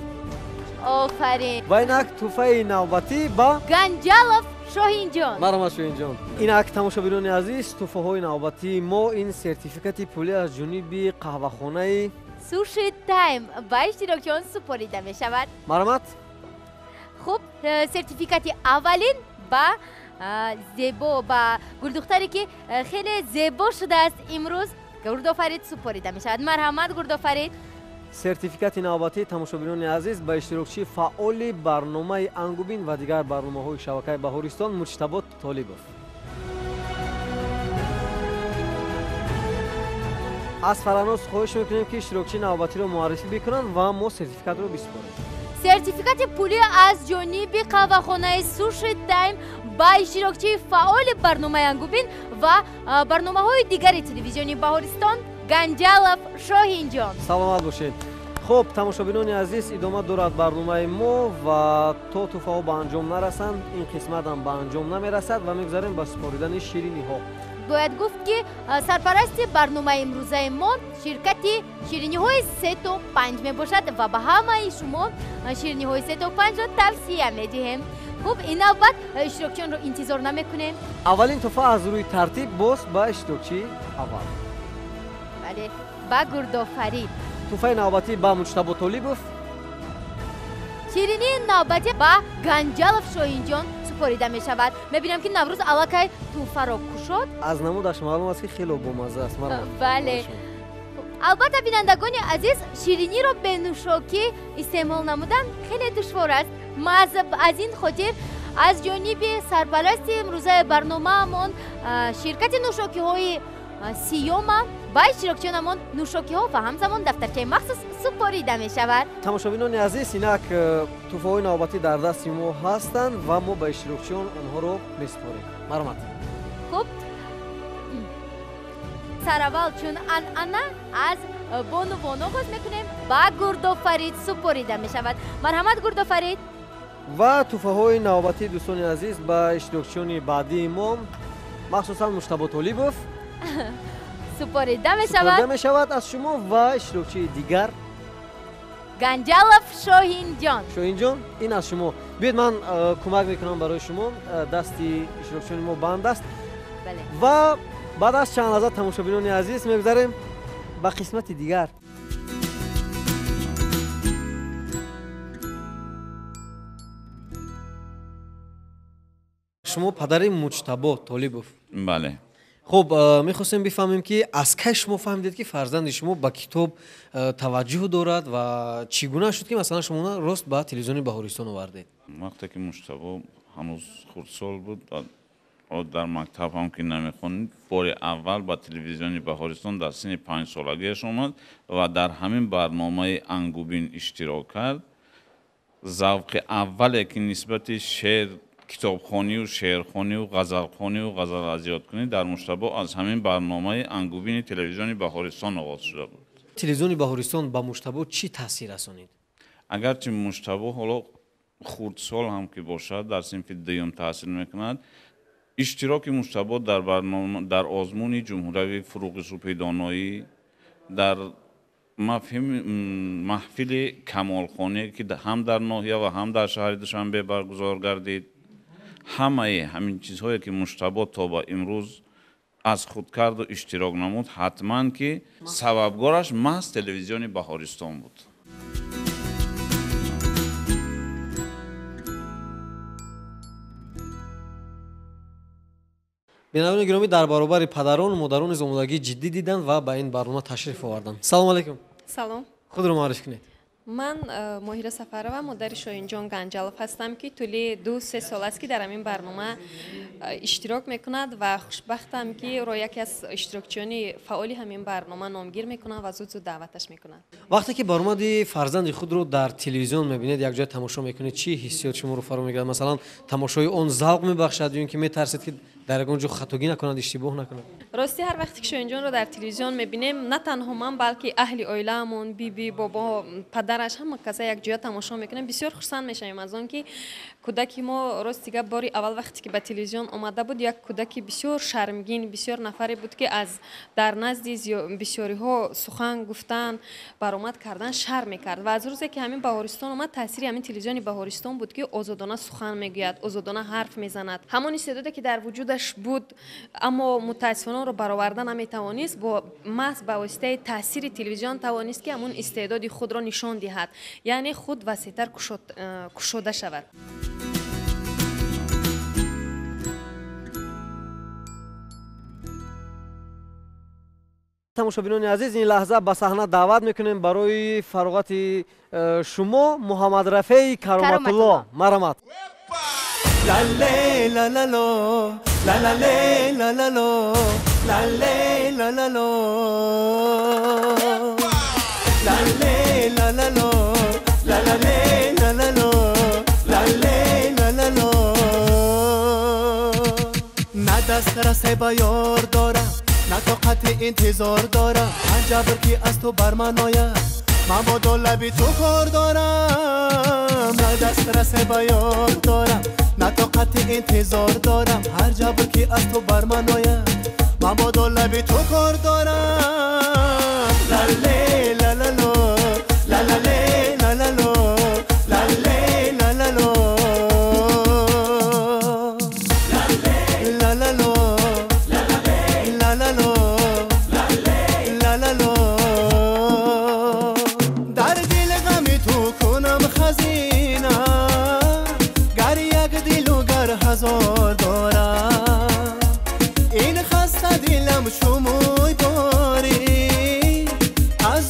Офарин. Ва инак тӯҳфаи навбатӣ ба Ганҷалов Шоҳинҷон. Марҳамат, Шоҳинҷон. Инак, тамошобинони азиз, тӯҳфаҳои навбатии мо ин сертификати пулӣ аз ҷониби қаҳвахонаи Суши Тайм ба иштирокчиён супорида мешавад. Марҳамат. Хуб, сертификати аввалин ба зебо, ба гулдухтаре ки хеле зебо шудааст имрӯз, Гурдофарид супорида мешавад. Марҳамат, Гурдофарид. Сертификати навбатии тамошобинони азиз ба иштирокчии фаъоли барномаи Ангубин ва дигар барномаҳои шабакаи Баҳористон Муҷтабо Толибов. Аз Фараноз хоҳиш мекунем ки иштирокчии навбатиро муаррифӣ бикунанд ва мо сертификатро бисупорем. Сертификати пулӣ аз ҷониби қаҳвахонаи Суши Тайм ба иштирокчии фаъоли барномаи Ангубин ва барномаҳои дигари телевизиони Баҳористон Ганҷалов Шоҳинҷон. Саломат бошед. Хуб, тамошобинони азиз, идома дорад барномаи мо ва то тӯҳфаҳо ба анҷом нарасанд, ин қисматам ба анҷом намерасад ва мегузарем ба супоридани шириниҳо. Бояд гуфт ки сарпарасти барномаи имрӯзаи мо ширкати шириниҳои 3 то 5 мебошад ва ба ҳамаи шумо шириниҳои 3 то 5-ро тавсия медиҳем. Хуб, ин навбат иштирокчиёнро интизор намекунем. Аввалин тӯҳфа аз рӯи тартиб боз ба иштирокчии аввал. Бале, ба Гурдофарид. Тӯҳфаи навбатӣ ба Муҷтабо Толибов. Ширинии навбатӣ ба Ганҷалов Шоҳинҷон супорида мешавад. Мебинам ки Наврӯз аллакай тӯҳфаро кушод. Аз намудаш маълум аст ки хело бомазза аст. Марҳамат. Бале, албатта, бинандагони азиз, шириниро бенӯшокӣ истеъмол намудан хеле душвор аст. Маҳз аз ин хотир аз ҷониби сарпарасти имрӯзаи барномаамон ширкати нӯшокиҳои Сиёма ба иштирокчиёнамон нӯшокиҳо ва ҳамзамон дафтарчаи махсус супорида мешавад. Тамошобинони азиз, инак тӯҳфаҳои навбатӣ дар дасти мо ҳастанд ва мо ба иштирокчиён онҳоро месупорем. Марҳамат. Хуб, сараввал чун анъана аз бонувон оғоз мекунем. Ба Гурдофарид супорида мешавад. Марҳамат, Гурдофарид. Ва тӯҳфаҳои навбатӣ, дӯстони азиз, ба иштирокчиёни баъдии мо, махсусан Муҷтабо Толибов супорида мешавад. Супорида мешавад аз шумо ва иштирокчии дигар Ганҷалов Шоҳинҷон. Шоҳинҷон, ин аз шумо. Биёед, ман кӯмак мекунам барои шумо. Дасти иштирокчиёни мо банд аст. Ва баъд аз чанд лаҳза, тамошобинони азиз, мегузарем ба қисмати дигар. Шумо падари Муҷтабо Толибов? Бале. Хуб, мехостем бифаҳмем, ки аз кай шумо фаҳмидед, ки фарзанди шумо ба китоб таваҷҷӯҳ дорад ва чӣ гуна шуд, ки масалан шумо рост ба телевизиони Баҳористон овардед? Вақте ки Муҷтабо ҳанӯз хурдсол буд, дар мактаб ҳам ки намехонид, бори аввал ба телевизиони Баҳористон дар синни 5-солагиаш омад ва дар ҳамин барномаи Ангубин иштирок кард. Завқи аввале ки нисбати шеър, китобхонию шеърхонию ғазалхонию ғазалазиёдкунӣ дар Муҷтабо аз ҳамин барномаи Ангубини телевизиони Баҳористон оғоз шуда буд. Телевизиони Баҳористон ба Муҷтабо чӣ таъсир расонид? Агарчи Муҷтабо ҳоло хурдсол ҳам ки бошад, дар синфи дуюм таҳсил мекунад, иштироки Муҷтабо дар озмуни ҷумҳуриявии Фурӯғи субҳи доноӣ, дар маҳфили камолхонӣ, ки ҳам дар ноҳия ва ҳам дар шаҳри Душанбе баргузор гардид, ҳамаи ҳамин чизҳое ки Муҷтабо то ба имрӯз аз худ карду иштирок намуд, ҳатман ки сабабгораш маҳз телевизиони Баҳористон буд. Бинандагони гиромӣ, дар баробари падарон, модарон низ омодагии ҷиддӣ диданд ва ба ин барнома ташриф оварданд. Салому алайкум. Салом. Худро муаррифӣ кунед. Ман Моҳира Сафарова, модари Шоҳинҷон Ганҷалов ҳастам, ки тӯли 2-3 сол аст, ки дар ҳамин барнома иштирок мекунад ва хушбахтам, ки ӯро яке аз иштирокчиёни фаъоли ҳамин барнома номгир мекунам ва зуд-зуд даъваташ мекунам. Вақте ки баромади фарзанди худро дар телевизион мебинед, якҷоя тамошо мекунед, чӣ ҳиссиёт шуморо фаро мегирад? Масалан, тамошои он завқ мебахшад ё ин ки метарсед, ки дар ягон ҷо хатогӣ накунад, иштибоҳ накунад? Рости, ҳар вақте ки Шоҳинҷонро дар телевизион мебинем, на танҳо ман, балки аҳли оилаамон, биби, бобо, падараш, ҳама каса якҷоя тамошо мекунем. Бисёр хурсанд мешавем аз он, ки кӯдаки мо, рости гап, бори аввал вақте ки ба телевизион омада буд, як кӯдаки бисёр шармгин, бисёр нафаре буд, ки аз дар назди бисёриҳо сухан гуфтан, баромад кардан шарм мекард. Ва аз рӯзе ки ҳамин Баҳористон омад, таъсири ҳамин телевизиони Баҳористон буд, ки озодона сухан мегӯяд, озодона ҳарф мезанад. Ҳамон истеъдоде ки дар вуҷудаш буд, аммо мутаассифона онро бароварда наметавонист, бо маҳз ба воситаи таъсири телевизион тавонист, ки ҳамон истеъдоди худро нишон диҳад, яъне худ васеътар кушода шавад. Тамошобинони азиз, ин лаҳза ба саҳна даъват мекунем барои фароғати шумо Муҳаммадрафеи Кароматулло. Марамат. На дастрасе ба ёр дорам, на тоқати интизор дорам, ҳар ҷабр ки аз ту бар ман ояд, ман бо лаби ту кор дорам. На дастрасе ба ёр дорам, на тоқати интизор дорам, ҳар ҷабр ки аз ту бар ман ояд, ман бо лаби ту кор дорам. Лале лалало, лалале лалало, лале лалало, лалало, лалало, лалало. Дар дил ғами ту кунам хазина, гар як дилу гар ҳазор дорам, ин хаста дилам шумӯй борӣ, аз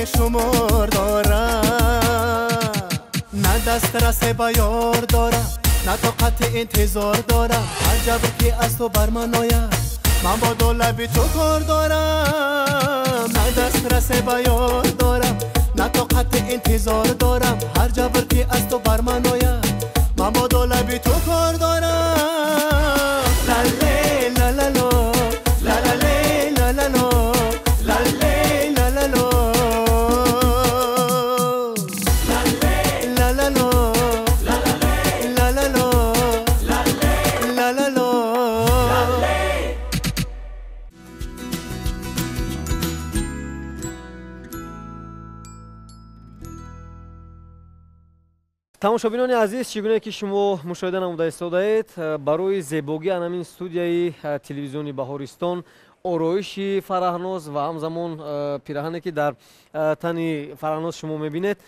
бешумор дорам. На дастрасе ба ёр дорам, на тоқати интизор дорам. Ҳар ҷабр ки аз ту бар ман ояд, ман бо ду лаби ту кор дорам. На дастрасе ба ёр дорам, на тоқати интизор дорам. Ҳар ҷабр ки аз ту бар ман ояд, ман бо ду лаби ту кор дорам. Лале лалало, лалале лалало, лале лалало, лалало, лалало, лалало. Тамошобинони азиз, чӣ гуне ки шумо мушоҳида намуда истодаед, барои зебогӣ анамин студияи телевизиони Баҳористон ороиши Фараҳноз ва ҳамзамон пираҳане ки дар тани Фараҳноз шумо мебинед,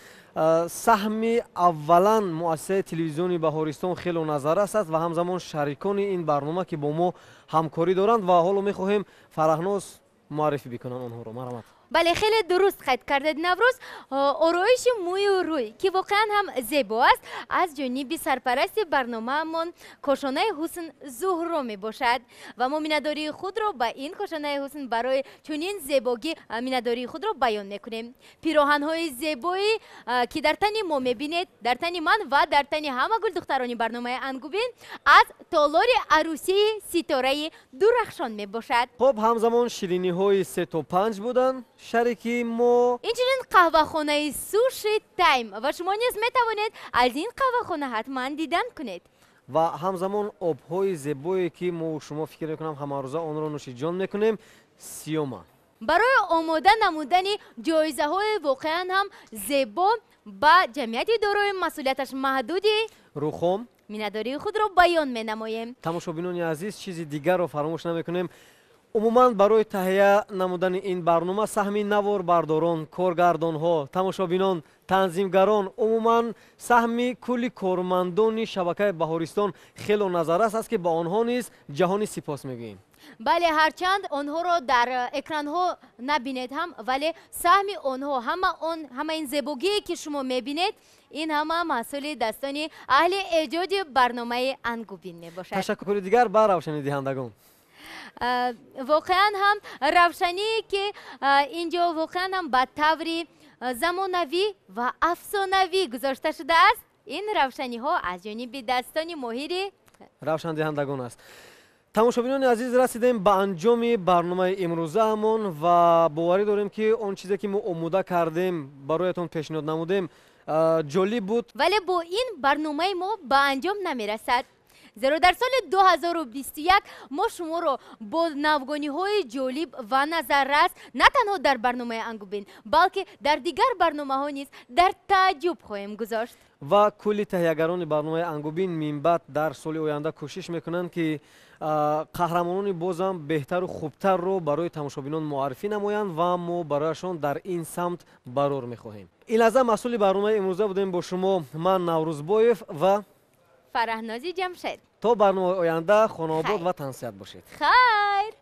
саҳми аввалан муассисаи телевизиони Баҳористон хело назаррас аст ва ҳамзамон шарикони ин барнома ки бо мо ҳамкорӣ доранд ва ҳоло мехоҳем Фараҳноз муаррифӣ бикунанд онҳоро. Марҳамат. Бале, хеле дуруст қайд кардед, Наврӯз. Ороиши мӯю рӯй, ки воқеан ҳам зебо аст, аз ҷониби сарпарасти барномаамон Кошонаи ҳусн Зуҳро мебошад ва мо миннатдории худро ба ин Кошонаи ҳусн барои чунин зебогӣ миннатдории худро баён мекунем. Пироҳанҳои зебоӣ, ки дар тани мо мебинед, дар тани ман ва дар тани ҳама гулдухтарони барномаи Ангубин, аз толори арӯсии Ситораи Дурахшон мебошад. Хуб, ҳамзамон шириниҳои 3 то 5 буданд шарики мо. Инчунин қаҳвахонаи Суши Тайм ва шумо низ метавонед аз ин қаҳвахона ҳатман дидан кунед. Ва ҳамзамон обҳои зебое ки мо шумо фикр мекунам ҳамарӯза онро нӯшиҷон мекунем, Сиёма. Барои омода намудани ҷоизаҳои воқеан ҳам зебо ба ҷамъияти дорои масъулияташ маҳдуди Рухом миннатдории худро баён менамоем. Тамошобинони азиз, чизи дигарро фаромӯш намекунем. Умуман барои таҳия намудани ин барнома саҳми наворбардорон, коргардонҳо, тамошобинон, танзимгарон, умуман саҳми кулли кормандони шабакаи Баҳористон хело назаррас аст ки ба онҳо низ ҷаҳони сипос мегӯем. Бале, ҳарчанд онҳоро дар экранҳо набинед ҳам, вале саҳми онҳо, ҳама ин зебогие ки шумо мебинед, ин ҳама маҳсули дастони аҳли эҷоди барномаи Ангубин мебошад. Ташаккури дигар ба равшанидиҳандагон. Воқеан ҳам равшание ки инҷо воқеан ҳам ба таври замонавӣ ва афсонавӣ гузошта шудааст, ин равшаниҳо аз ҷониби дастони моҳири равшандиҳандагон аст. Тамошобинони азиз, расидем ба анҷоми барномаи имрӯзаамон ва боварӣ дорем ки он чизе ки мо омода кардем, бароятон пешниҳод намудем, ҷолиб буд. Вале бо ин барномаи мо ба анҷом намерасад. Зеро дар соли 2021 мо шуморо бо навгониҳои ҷолиб ва назаррас на танҳо дар барномаи Ангубин, балки дар дигар барномаҳо низ дар тааҷҷуб хоҳем гузошт. Ва кулли таҳиягарони барномаи Ангубин минбаъд дар соли оянда кӯшиш мекунанд ки қаҳрамонони бозам беҳтару хубтарро барои тамошобинон муаррифӣ намоянд ва мо барояшон дар ин самт барор мехоҳем. Ин лаҳза маҳсули барномаи имрӯза будем бо шумо ман Наврӯзбоев ва Фараҳнози Ҷамшед. То барномаи оянда хонаобод ва тансиҳат бошед. Хайр.